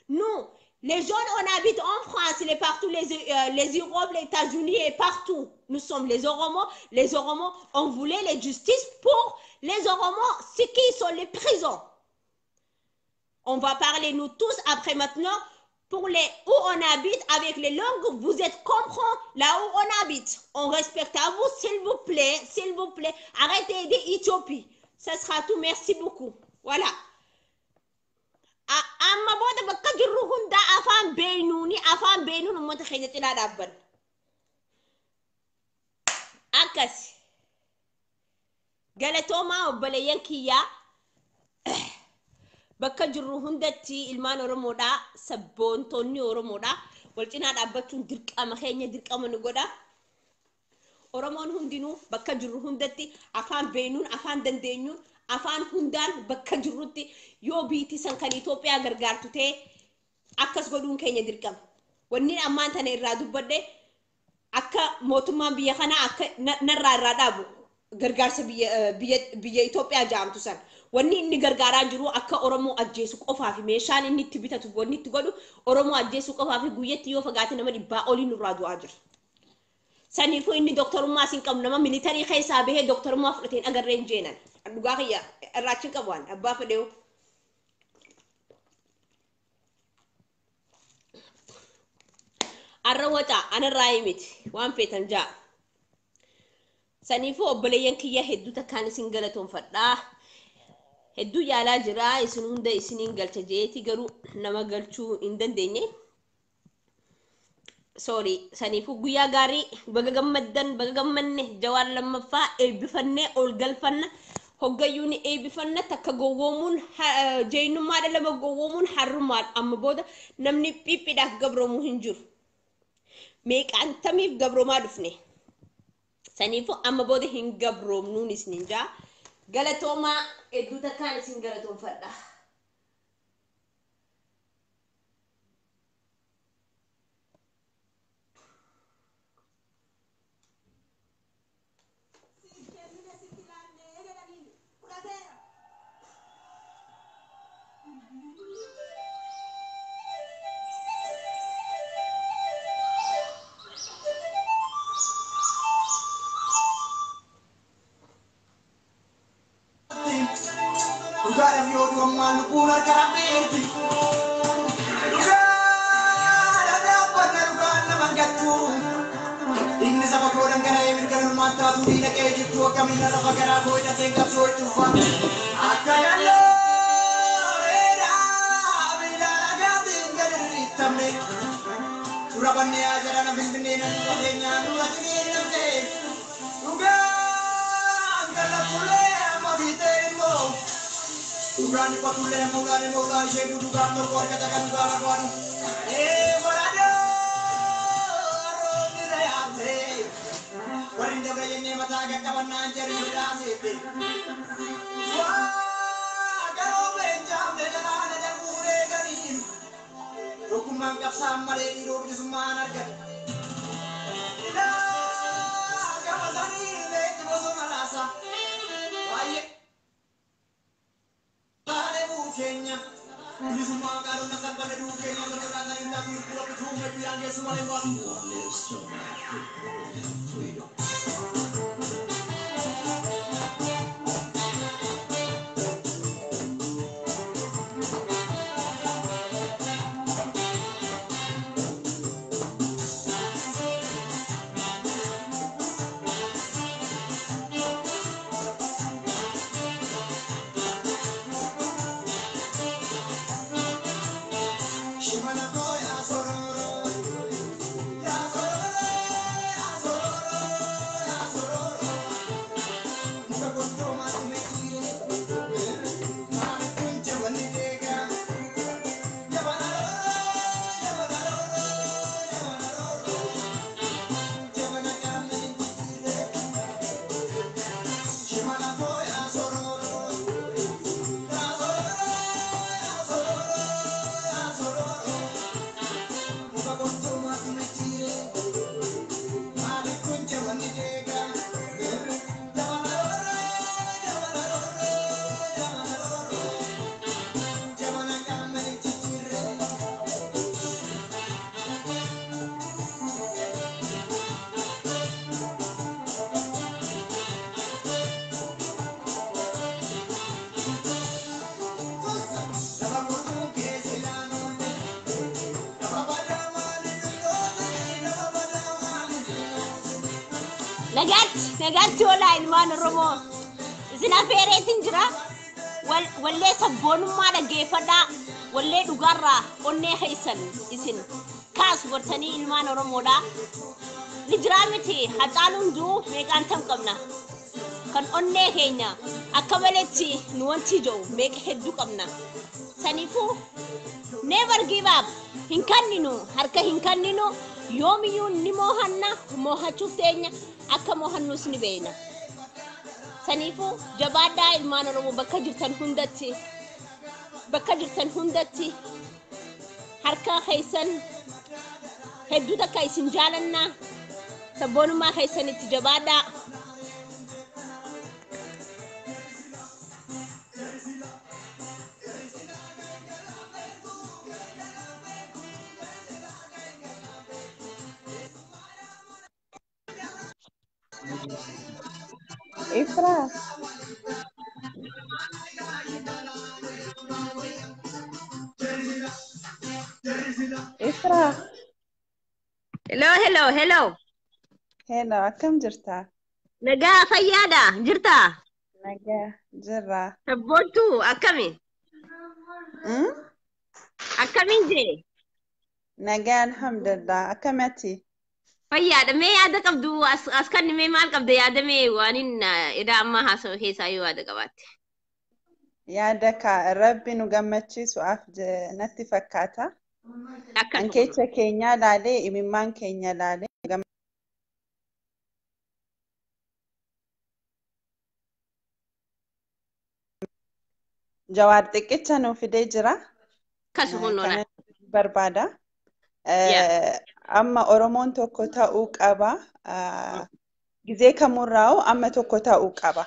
Nous, les jeunes, on habite en France, les partout, les Europes, les États-Unis et partout. Nous sommes les Oromos. Les Oromos, on voulait la justice pour les Oromos, ceux qui sont les prisons. On va parler, nous tous, après maintenant, pour les où on habite, avec les langues, vous êtes comprendre là où on habite. On respecte à vous, s'il vous plaît, s'il vous plaît. Arrêtez d'aider Éthiopie. Ça sera tout. Merci beaucoup. Voilà. Amma booda bakka jirru hunda afaan beenuuni afaan beenuun uummata keenya cinaa dhaabbanna. Akkas galatoomaa obboleeyyan kiyyaa bakka jirru hundatti ilmaan Oromoodhaa sabboontonni Oromoodhaa wal cinaa dhaabbachuun dirqama keenya dirqama nu godha. Oromoon hundinuu bakka jirru hundatti afaan beenuun afaan dandeenyuun afaan hundaan bakka jirrutti yoo biitii san kan Itoophiyaa gargaartu ta'e akkas godhuun keenya dirqama. Wanni ammaan tana irraa dubbadhe akka mootummaan biyya kanaa akka narraa irraa dhaabu gargaarsa biyya Itoophiyaa jedhamtu san. Wanni inni gargaaraa jiru akka Oromoo ajjeesu qofaa fi meeshaan inni itti bitatu wanni itti godhu Oromoo ajjeesu qofaa fi guyyatti yoo fagaate nama 100 olii nurraa du'aa jira. Saniifuu inni dooktarummaa siin qabu nama militarii keessaa bahee dooktarummaa fudhateen agarree hin jeenan. Dhugaa kiyya irraachi qabu waan abbaa fedheewu. Arra waca anarraa miti waan feetan ja'a. Saniifuu obboleeyyan kiyya hedduu takkaan isin galatoonfadhaa. Hedduu yaalaa jira isin hunda isiniin galcha jeeti garuu nama galchuu hin dandeenye. Sorry, saniifuu guyyaa gaarii baga gammaddan baga gammanne Jawaar lammaffaa eebbifannee ol galfanna. Hoggayyuu ni eebbifanna takka gowwoomuun jeenyummaadha lama gowwoomuun harrummaadha amma booda namni phiphiidhaaf gabroomuu hin jiru. Meeqaan tamiif gabroomaa dhufne. Saniifuu amma booda hin gabroomnuun isinin jaa. Galatoomaa hedduu takkaan isin galatoonfadha. Shimana. Nagaatti nagaatti oolaa ilmaan Oromoo. Isin afeereetiin jira. Wallee sabboonummaa dhaggeeffadhaa. Wallee dhugaarraa onnee keessan isin kaas gortanii ilmaan Oromoodhaa. Ni jiraa miti Hacaaluun du'u meeqaan tam qabna. Kan onnee keenya akka maletti nu wanti jiru meeqa hedduu qabna. Saniifuu never give up, hin kenninu, harka hin kenninu, yoomiyyuu ni moohanna, moohachuuf teenya akka moohannus ni beekna. Saniifuu jabaadhaa ilmaan Oromoo bakka jirtan hundatti, bakka jirtan hundatti harka keessan hedduu takka isin jaalannaa, sabboonummaa keessanitti jabaadhaa. Ifra. Ifra. Hello, hello, hello. Hello, akkam jirta? Nagaa fayyaadha jirta? Nagaa jirra. Sabboontuu akkami? Akkamiin jee? Nagaa alhamdulillah. Akkamati? Fayyaadha. Mee yaada qabdu as kan mee maal qabda yaada mee waanin idaa ammaa haasa'u keessaa yoo yaada qabaatte. Yaada ka Rabbi nu gammachiisuuf natti fakkaata. Akkasuma. Ankeecha keenya laalee imimmaan keenya laalee Jawaar xiqqicha nuu fidee jira. Akkasuma noona. Kana barbaada. Amma Oromoon tokko ta'uu qaba. Gizee kamurraa'u amma tokko ta'uu qaba.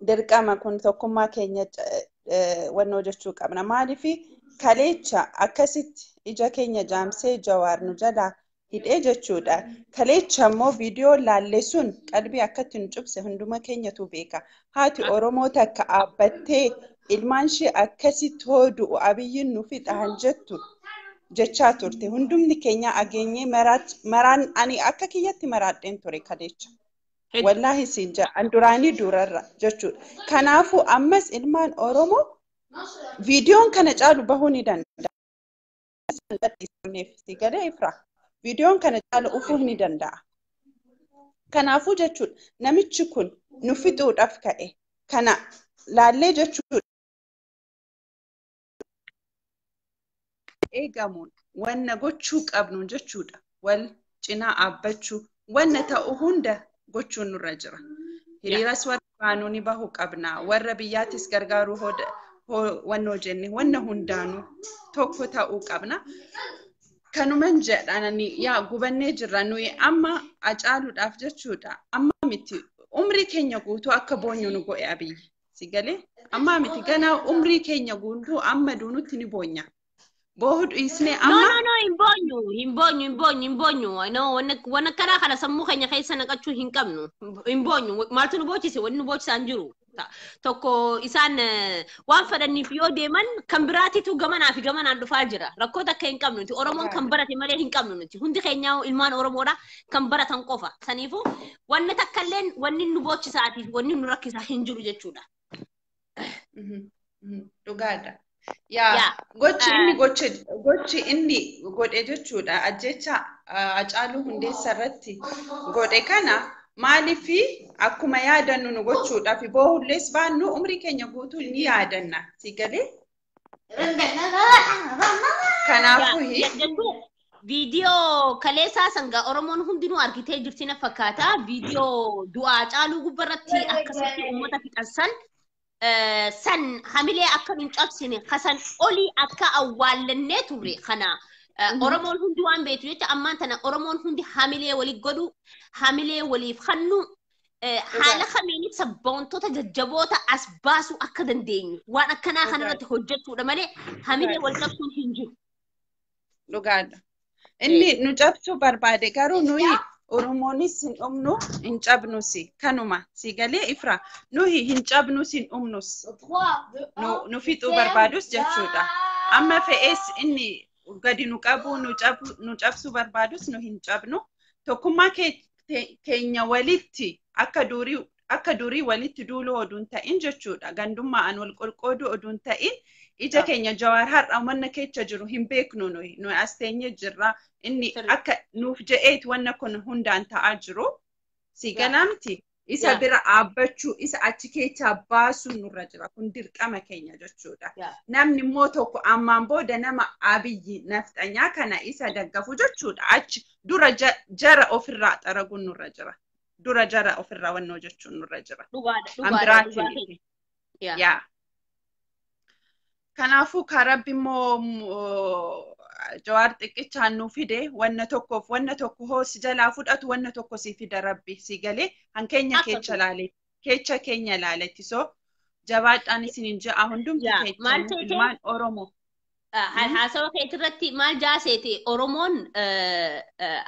Dirqama kun tokkummaa keenya wannoo jechuu qabna. Maaliif kaleecha akkasitti ija keenya jaamsee Jawaar nu jalaa hidhee jechuudha. Kaleecha immoo viidiyoo laalle sun qalbii akkatti nu cubse hunduma keenyatu beeka. Haati Oromoo takka dhaabbattee ilmaan ishee akkasitti hoodu'u Abiyyiin nu fixa jettu jechaa turte. Hundumni keenya ageenyee maraan ani akka kiyyatti maraadheen ture kaleecha. Wallaahi siin jedha duraanii durarra jechuudha. Kanaafuu ammas ilmaan Oromoo viidiyoon kana caalu bahuu ni danda'a. Galee Ifra. Viidiyoon kana caalu dhufuu ni danda'a. Kanaafuu jechuudha namichi kun nu fixuudhaaf ka'e. Kana laallee jechuudha. Eegamuun wanna gochuu qabnu jechuudha. Wal cinaa dhaabbachuu wanna ta'u hunda gochuun nurra jira. Hiriiras warra baanuu ni bahuu qabna. Warra biyyaattis gargaaruu wannoo jenne wanna hundaanuu tokko ta'uu qabna. Kanuman jedhan yaa gubannee jirra nuyi amma Hacaaluudhaaf jechuudha. Amma miti umrii keenya guutuu akka boonyu nu godhe Abiyyi. Si galee amma miti ganaa umrii keenya guutuu amma duunutti ni boonya. Boohuu dhiisnee No, amma no, no, hin boonyu, hin boonyu, hin boonyu, hin boonyu. No, wanna karaa kana sammuu keenya keessa naqachuu hin qabnu. Hin boonyu. Maaltu nu boochise? Wanni nu boochisaa hin jiru. Tokko isaan waan fedhaniif yoo deeman kan biraatitu gamanaa fi gamanaan dhufaa jira. Rakkoo takka hin qabnu nuti. Oromoon kan barate malee hin qabnu nuti. Hundi keenya ilmaan Oromoodha kan baratan qofa. Saniifuu wanni takkalleen wanni nu boochisaatiif wanni nu rakkisaa hin jiru jechuudha. Dhugaadha. Yaa gochi inni gochi inni godhe jechuudha. Ajjecha Hacaaluu Hundeessaa irratti godhe kana maaliif akkuma yaadannu nu gochuudhaaf boohullees baannu umrii keenya guutuu ni yaadanna. Si galee? Kanaafuu viidiyoo kaleessaa sangaa Oromoon hundinuu argitee jirti na fakkaata. Viidiyoo du'aa Hacaaluu gubbarratti akkasitti uummata fixan san hamilee akka nun cabsine kasan olii akka awwaallannee turre kana Oromoon hundi waan beektu jecha ammaan tana Oromoon hundi hamilee walii godhu, hamilee waliif kennu, haala kamiin sabboontota jajjaboota as baasuu akka dandeenyu waan akkanaa kanarratti hojjechuudha malee hamilee wal cabsuun hin jiru. Dhugaadha. Inni nu cabsuu barbaade garuu nuyi Oromoonis hin dhumnu hin cabnus kanuma si galee Ifra nuyi hin cabnus hin dhumnus nu fixuu barbaadus jechuudha. Amma fe'ees inni Gadi nu qabu, nu cabsuu barbaadus nu hin cabnu. Tokkummaa keenya walitti akka durii walitti duuluu oduun ta'in jechuudha. Gandummaan wal qoqqooduu oduun ta'in ija keenya Jawaar har'a wanna keessa jiru hin beeknu nuyi. Nuyi as teenyee jirra. Inni akka nuuf je'eet wanna kun hundaan ta'aa jiru. Si galaa miti? Isa bira dhaabbachuu, isa achi keessaa baasuu nurra jira. Kun dirqama keenya jechuudha. Namni immoo tokko ammaan booda nama Abiyyi nafxanyaa kana isa daggafu jechuudha. Achi dura jara ofirraa xaraguun nurra jira. Dura jara ofirraa wannoo jechuun nurra jira. Dhugaadha. Miti. Yaa. Kanaafuu kan Rabbi immoo Jawaar xiqqichaan nu fide, wanna tokkoof wanna tokko hoo si jalaa fudhatu, wanna tokko si fida Rabbi si galee hankeenya kecha laale, kecha keenya laaletti. So jabaadhaan isiniin ja'a hundumti keechan ilmaan Oromoo. Haasawa keetirratti maal jaaseeti? Oromoon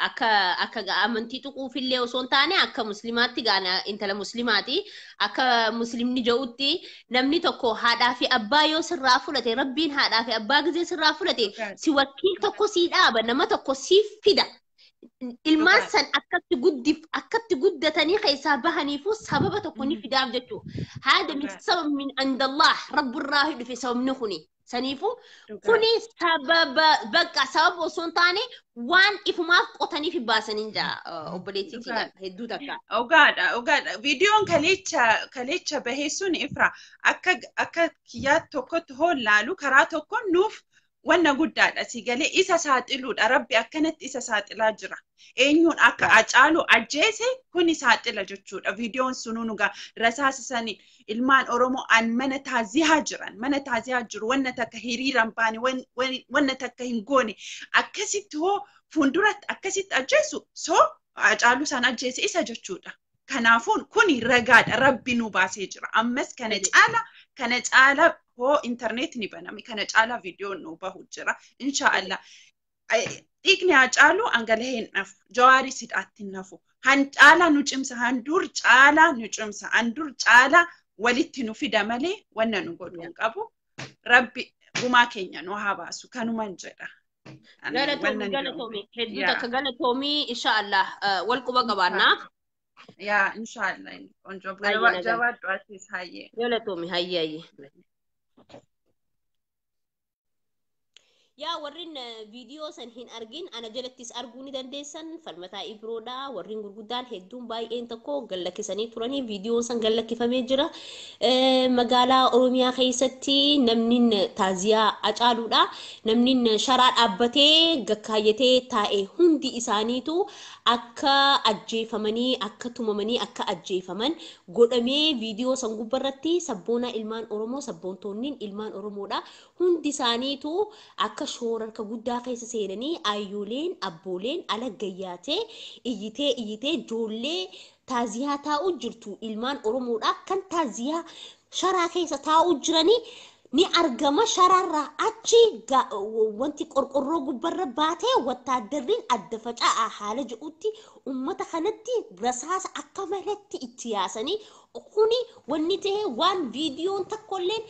akka amantii tuquufillee osoo hin taane, akka muslimaatti gaana intala muslimaati, akka muslimni jedhutti namni tokko haadhaa fi abbaa yoo sirraa fudhate, Rabbiin haadhaa fi abbaa gizee sirraa fudhate, si wakiil tokko sii dhaaba, nama tokko siif fida. Ilmaan san akkatti guddif akkatti guddatanii keessaa bahaniifuu sababa tokko ni fidaaf jechuudha. Haada min sabab min andallah, Rabbirraa dhufe sababni kuni. Saniifuu kuni sababa bakka sababa osoo hin taane waan ifumaaf qotaniif baasanii jira, obboleettii hedduu takka. Dhugaadha, dhugaadha. Viidiyoon kaleecha bahee sun ifra akka kiyyaa tokkotti hoo laalu karaa tokkoon nuuf wanna guddaadha. Si galee isa saaxiluudha. Rabbi akkanatti isa saaxilaa jira. Eenyuun akka Acaalu ajjeese kuni saaxila jechuudha. Viidiyoon sunuu nugaa rasaasa sanii ilmaan Oromoo an mana taaziyaa jiran, mana taaziyaa jiru, wanna takka hiriiraan baane, wanna takka hin goone, akkasitti hoo fuulduratti akkasitti ajjeesu, so Acaaluu san ajjeese isa jechuudha. Kanaafuu kuni ragaadha. Rabbi nu baasee jira. Ammas kana caala hoo intarneetni baname, kana caala viidiyoon nu bahu jira. Inshaallah. Dhiigni Hacaaluu dhangala'ee hin nafu. Jawaaris hidhaatti hin nafu. Han caalaa nu cimsa. Han dur caalaa nu cimsa. Han dur caalaa walitti nu fida malee wanna nu godhu hin qabu. Rabbi gumaa keenya nu haa baasu. Kanuman jedha. Galatoomi, galatoomi. Hedduu takka galatoomii, inshaallah wal quba qabaannaa. Yaa, inshaallah. ቆንጆ jabaadhu atis, hayyee. Galatoomi, hayyee, hayyee. Yaa, warrin viidiyoo san hin argin ana jalattis arguu ni dandeessan. Falmataa Ibroodha. Warrin gurguddaan hedduun baay'een tokko gallakkisanii turanii, viidiyoon san gallakkifamee jira. Magaalaa Oromiyaa keessatti namni taaziyaa Acaaluudha. Namni sharaa dhaabbatee gakkaayyatee taa'e hundi isaaniitu akka ajjeefamanii, akka tumamanii, akka ajjeefaman godhamee viidiyoo san gubbarratti sabboonaa ilmaan Oromoo, sabboontoonni ilmaan Oromoodha. Hundi isaaniitu akka shoorarka guddaa keessa seenanii, ayyooleen abbooleen ala gayyaatee iyyitee iyyitee, ijoollee taaziyaa taa'u jirtu, ilmaan Oromoodha kan taaziyaa sharaa keessa taa'u jiranii ni argama. Sharaarraa achi wanti qorqorroo gubbarra baatee wattaaddarriin adda faca'aa haala jedhutti ummata kanatti rasaasa akka malatti itti yaasanii, kuni wanni ta'e waan viidiyoon tokkolleen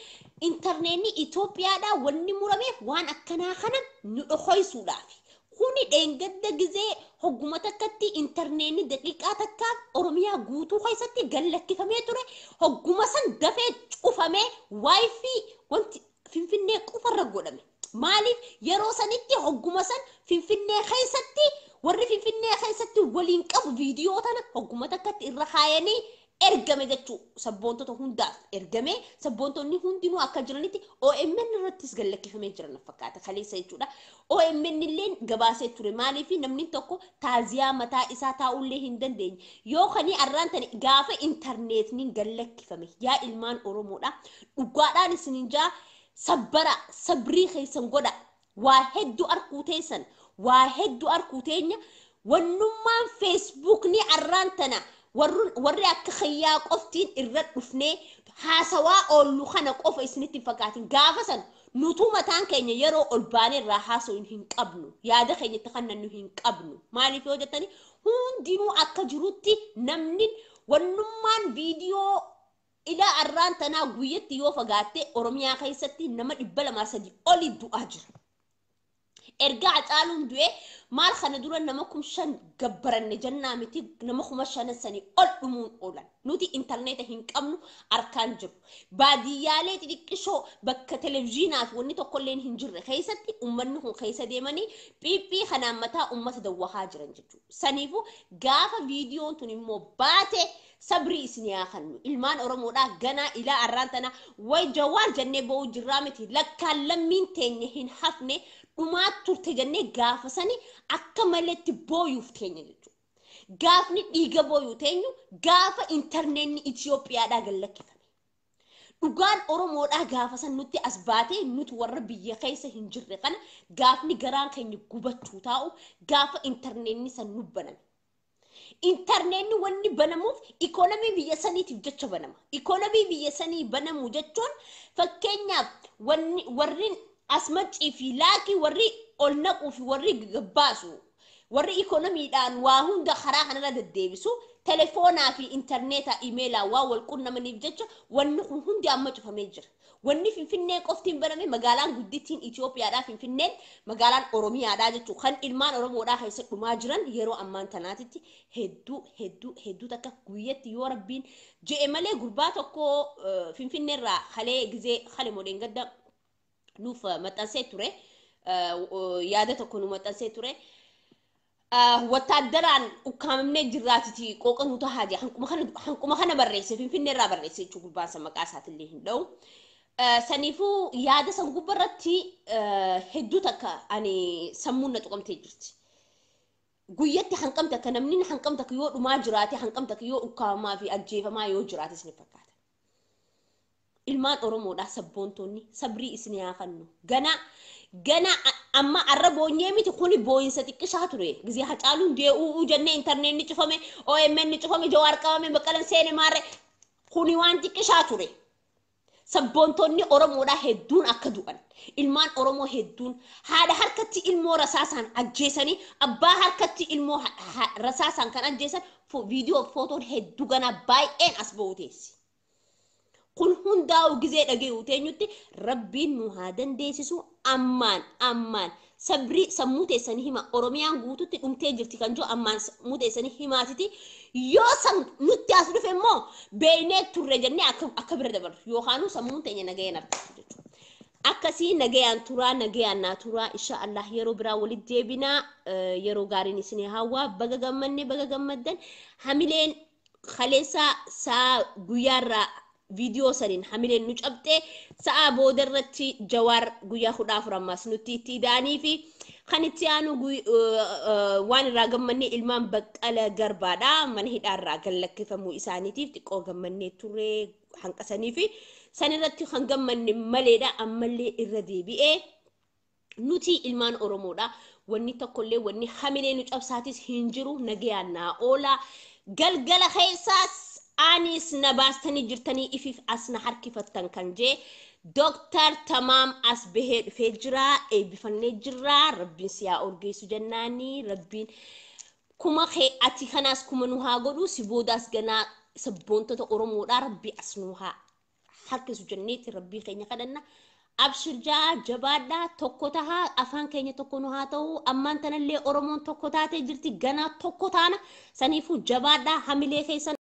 intarneetni Itoophiyaadhaa wanni murameef waan akkanaa kana nu dhokoysuudhaaf. Kuni dheengadda gizee hogguma takkatti intarneetni daqiiqaa takkaaf Oromiyaa guutuu keessatti gallakkifamee ture, hogguma san dafee cufamee WiFi wanti Finfinnee qofarra godhame. Maaliif yeroo sanitti hogguma san Finfinnee keessatti warri Finfinnee keessatti waliin qabu viidiyoo tana hogguma takkatti irra kaayanii ergame jechuu, sabboontota hundaaf ergame, sabboontonni hundinuu akka jiranitti OMN irrattis gallakkifamee jiran fakkaata kaleessa jechuudha. OMN illee gabaasee ture. Maaliif namni tokko taaziyaa mataa isaa taa'ullee hin dandeenye yoo kani arraan tani gaafa intarneetni gallakkifame. Yaa ilmaan Oromoodha, dhugaadhaan isinin jaa, sabbara, sabrii keessan godha. Waa hedduu arkuu teessan, waa hedduu arkuu teenya. Wannummaan Feesbuukni arraan tana warri akka kiyyaa qoftiin irra dhufnee haasawaa oollu kana qofa isinitti hin fakkaatin. Gaafa san nutuu mataan keenya yeroo ol baanee irraa haasa'u hin qabnu, yaada keenya itti kannannu hin qabnu. Maaliif yoo jettani, hundinuu akka jirutti namni wannummaan viidiyoo ilaa arraan tanaa guyyatti yoo fagaatte Oromiyaa keessatti nama 200, 300 oli du'aa jira. Erga Hacaaluun du'e maal kana dura nama 5,000 gabbaranne jennaa miti nama 5,000 sanii ol dhumuun oolan. Nuti intarneeta hin qabnu harkaan jiru. Baadiyyaalee xixiqqishoo bakka televizyiinaa fi wanni tokkolleen hin jirre keessatti uummanni kun keessa deemanii phiiphii kanaan mataa uummata dawwahaa jiran jechuudha. Saniifuu gaafa viidiyoon tun immoo baate sabrii isin haa kennu. Ilmaan Oromoodhaa ganaa ilaa arraan tana way Jawaar jennee boo'u jirraa miti lakkaan lammiin teenya hin hafne dhumaa turte jennee gaafa sani akka maletti booyuuf teenya jechuudha. Gaafni dhiiga booyuu teenyu gaafa intarneetni Itoophiyaadhaa gallakkifame. Dhugaan Oromoodhaa gaafa san nutti as baatee nuti warra biyya keessa hin jirre kana gaafni garaan keenya gubachuu taa'u gaafa intarneetni san nu baname. Intarneetni wanni banamuuf ikoonomii biyya saniitiif jecha banama. Ikoonomii biyya sanii banamuu jechuun fakkeenyaaf warri as maccii fi laakii warri ol naquu fi warri gabbaasu warri ikoonomiidhaan waa hunda karaa kanarra deddeebisu telefoonaa fi intarneetaa imeelaa waa wal qunnamaniif jecha wanni kun hundi amma cufamee jira. Wanni Finfinnee qoftiin baname magaalaan guddittiin Itoophiyaadhaa Finfinneen magaalaan Oromiyaadhaa jechuudha. Kan ilmaan Oromoodhaa keessa dhumaa jiran yeroo ammaan tanaatitti hedduu hedduu hedduu takka guyyatti yoo rabbiin je'e malee gurbaa tokko Finfinneerraa halee gizee halee modeen gadda nuuf maxxansee ture. Yaada tokko nu maxxansee ture. Wattaaddaraan ukkaamamnee jirraatiti qooqa nu tahaa jee hanquma kana barreesse Finfinneerraa barreesse jechuudha gurbaan san maqaa isaatillee hin dha'u. Saniifuu yaada san gubbarratti hedduu takka ani sammuun na tuqamtee jirti. Guyyatti hanqamte akka namni hanqamte akka yoo dhumaa jiraate hanqamte akka yoo ukkaamamaa fi ajjeefamaa yoo jiraate isin fakkaata. Ilmaan Oromoodhaa sabboontonni sabrii isin haa kennu. Gana amma arra boonyee miti kuni booyinsa xiqqishaa ture. Gizee Hacaaluun dee'uu jennee intarneetni cufame, OMN cufame, Jawaar qabame, Baqqalan seene maarre kuni waan xiqqishaa ture. Sabboontonni Oromoodhaa hedduun akka du'an. Ilmaan Oromoo hedduun haadha harkatti ilmoo rasaasaan ajjeesanii abbaa harkatti ilmoo rasaasaan kan ajjeesan viidiyoo footoon hedduu ganaa baay'een as ba'u teessi. Kun hundaa'u gizee dhaga'u teenyutti rabbiin nu haa dandeessisu ammaan ammaan sabrii sammuu teessanii hima Oromiyaan guututti dhumtee jirti kan jiru ammaan sammuu teessanii himaatiti yoo san nutti as dhufe immoo beeynee turre jennee akka bira dabarru yookaanuu sammuun teenya nagayaan argatu jechuudha. Akkasii nagayaan turaa nagayaan naa turaa insha Allah yeroo biraa walitti deebinaa yeroo gaariin isin hawwaa baga gammanne baga gammaddan hamileen kaleessa saa guyyaarraa viidiyoo saniin hamileen nu cabxee sa'a boodarratti Jawaar guyyaa 14 ammas nutti itti ida'anii fi kan itti aanu waan irraa gammannee ilmaan Baqqala Garbaadha mana hidhaarraa gallakkifamuu isaaniitiif xiqqoo gammannee turre hanqasanii fi sanirratti kan gammanne maleedha ammallee irra deebi'ee nuti ilmaan Oromoodha wanni tokkollee wanni hamilee nu cabsaatis hin jiru nagayaan naa oola galgala keessaas anis na baastanii jirtanii ifiif as na harkifattan kan jee Dooktar Tamaam as bahee dhufee jira eebbifannee jira rabbiin si haa orgeessu jennaanii rabbiin kuma kee ati kanaas kuma nu haa godhu si boodaas ganaa sabboontota Oromoodhaa rabbi as nu haa harkisu jenneeti rabbii keenya kadhanna. Abshir jaa jabaadhaa tokko tahaa afaan keenya tokko nu haa ta'u ammaan tanallee Oromoon tokko taatee jirti ganaa tokko taana saniifuu jabaadhaa hamilee keessan.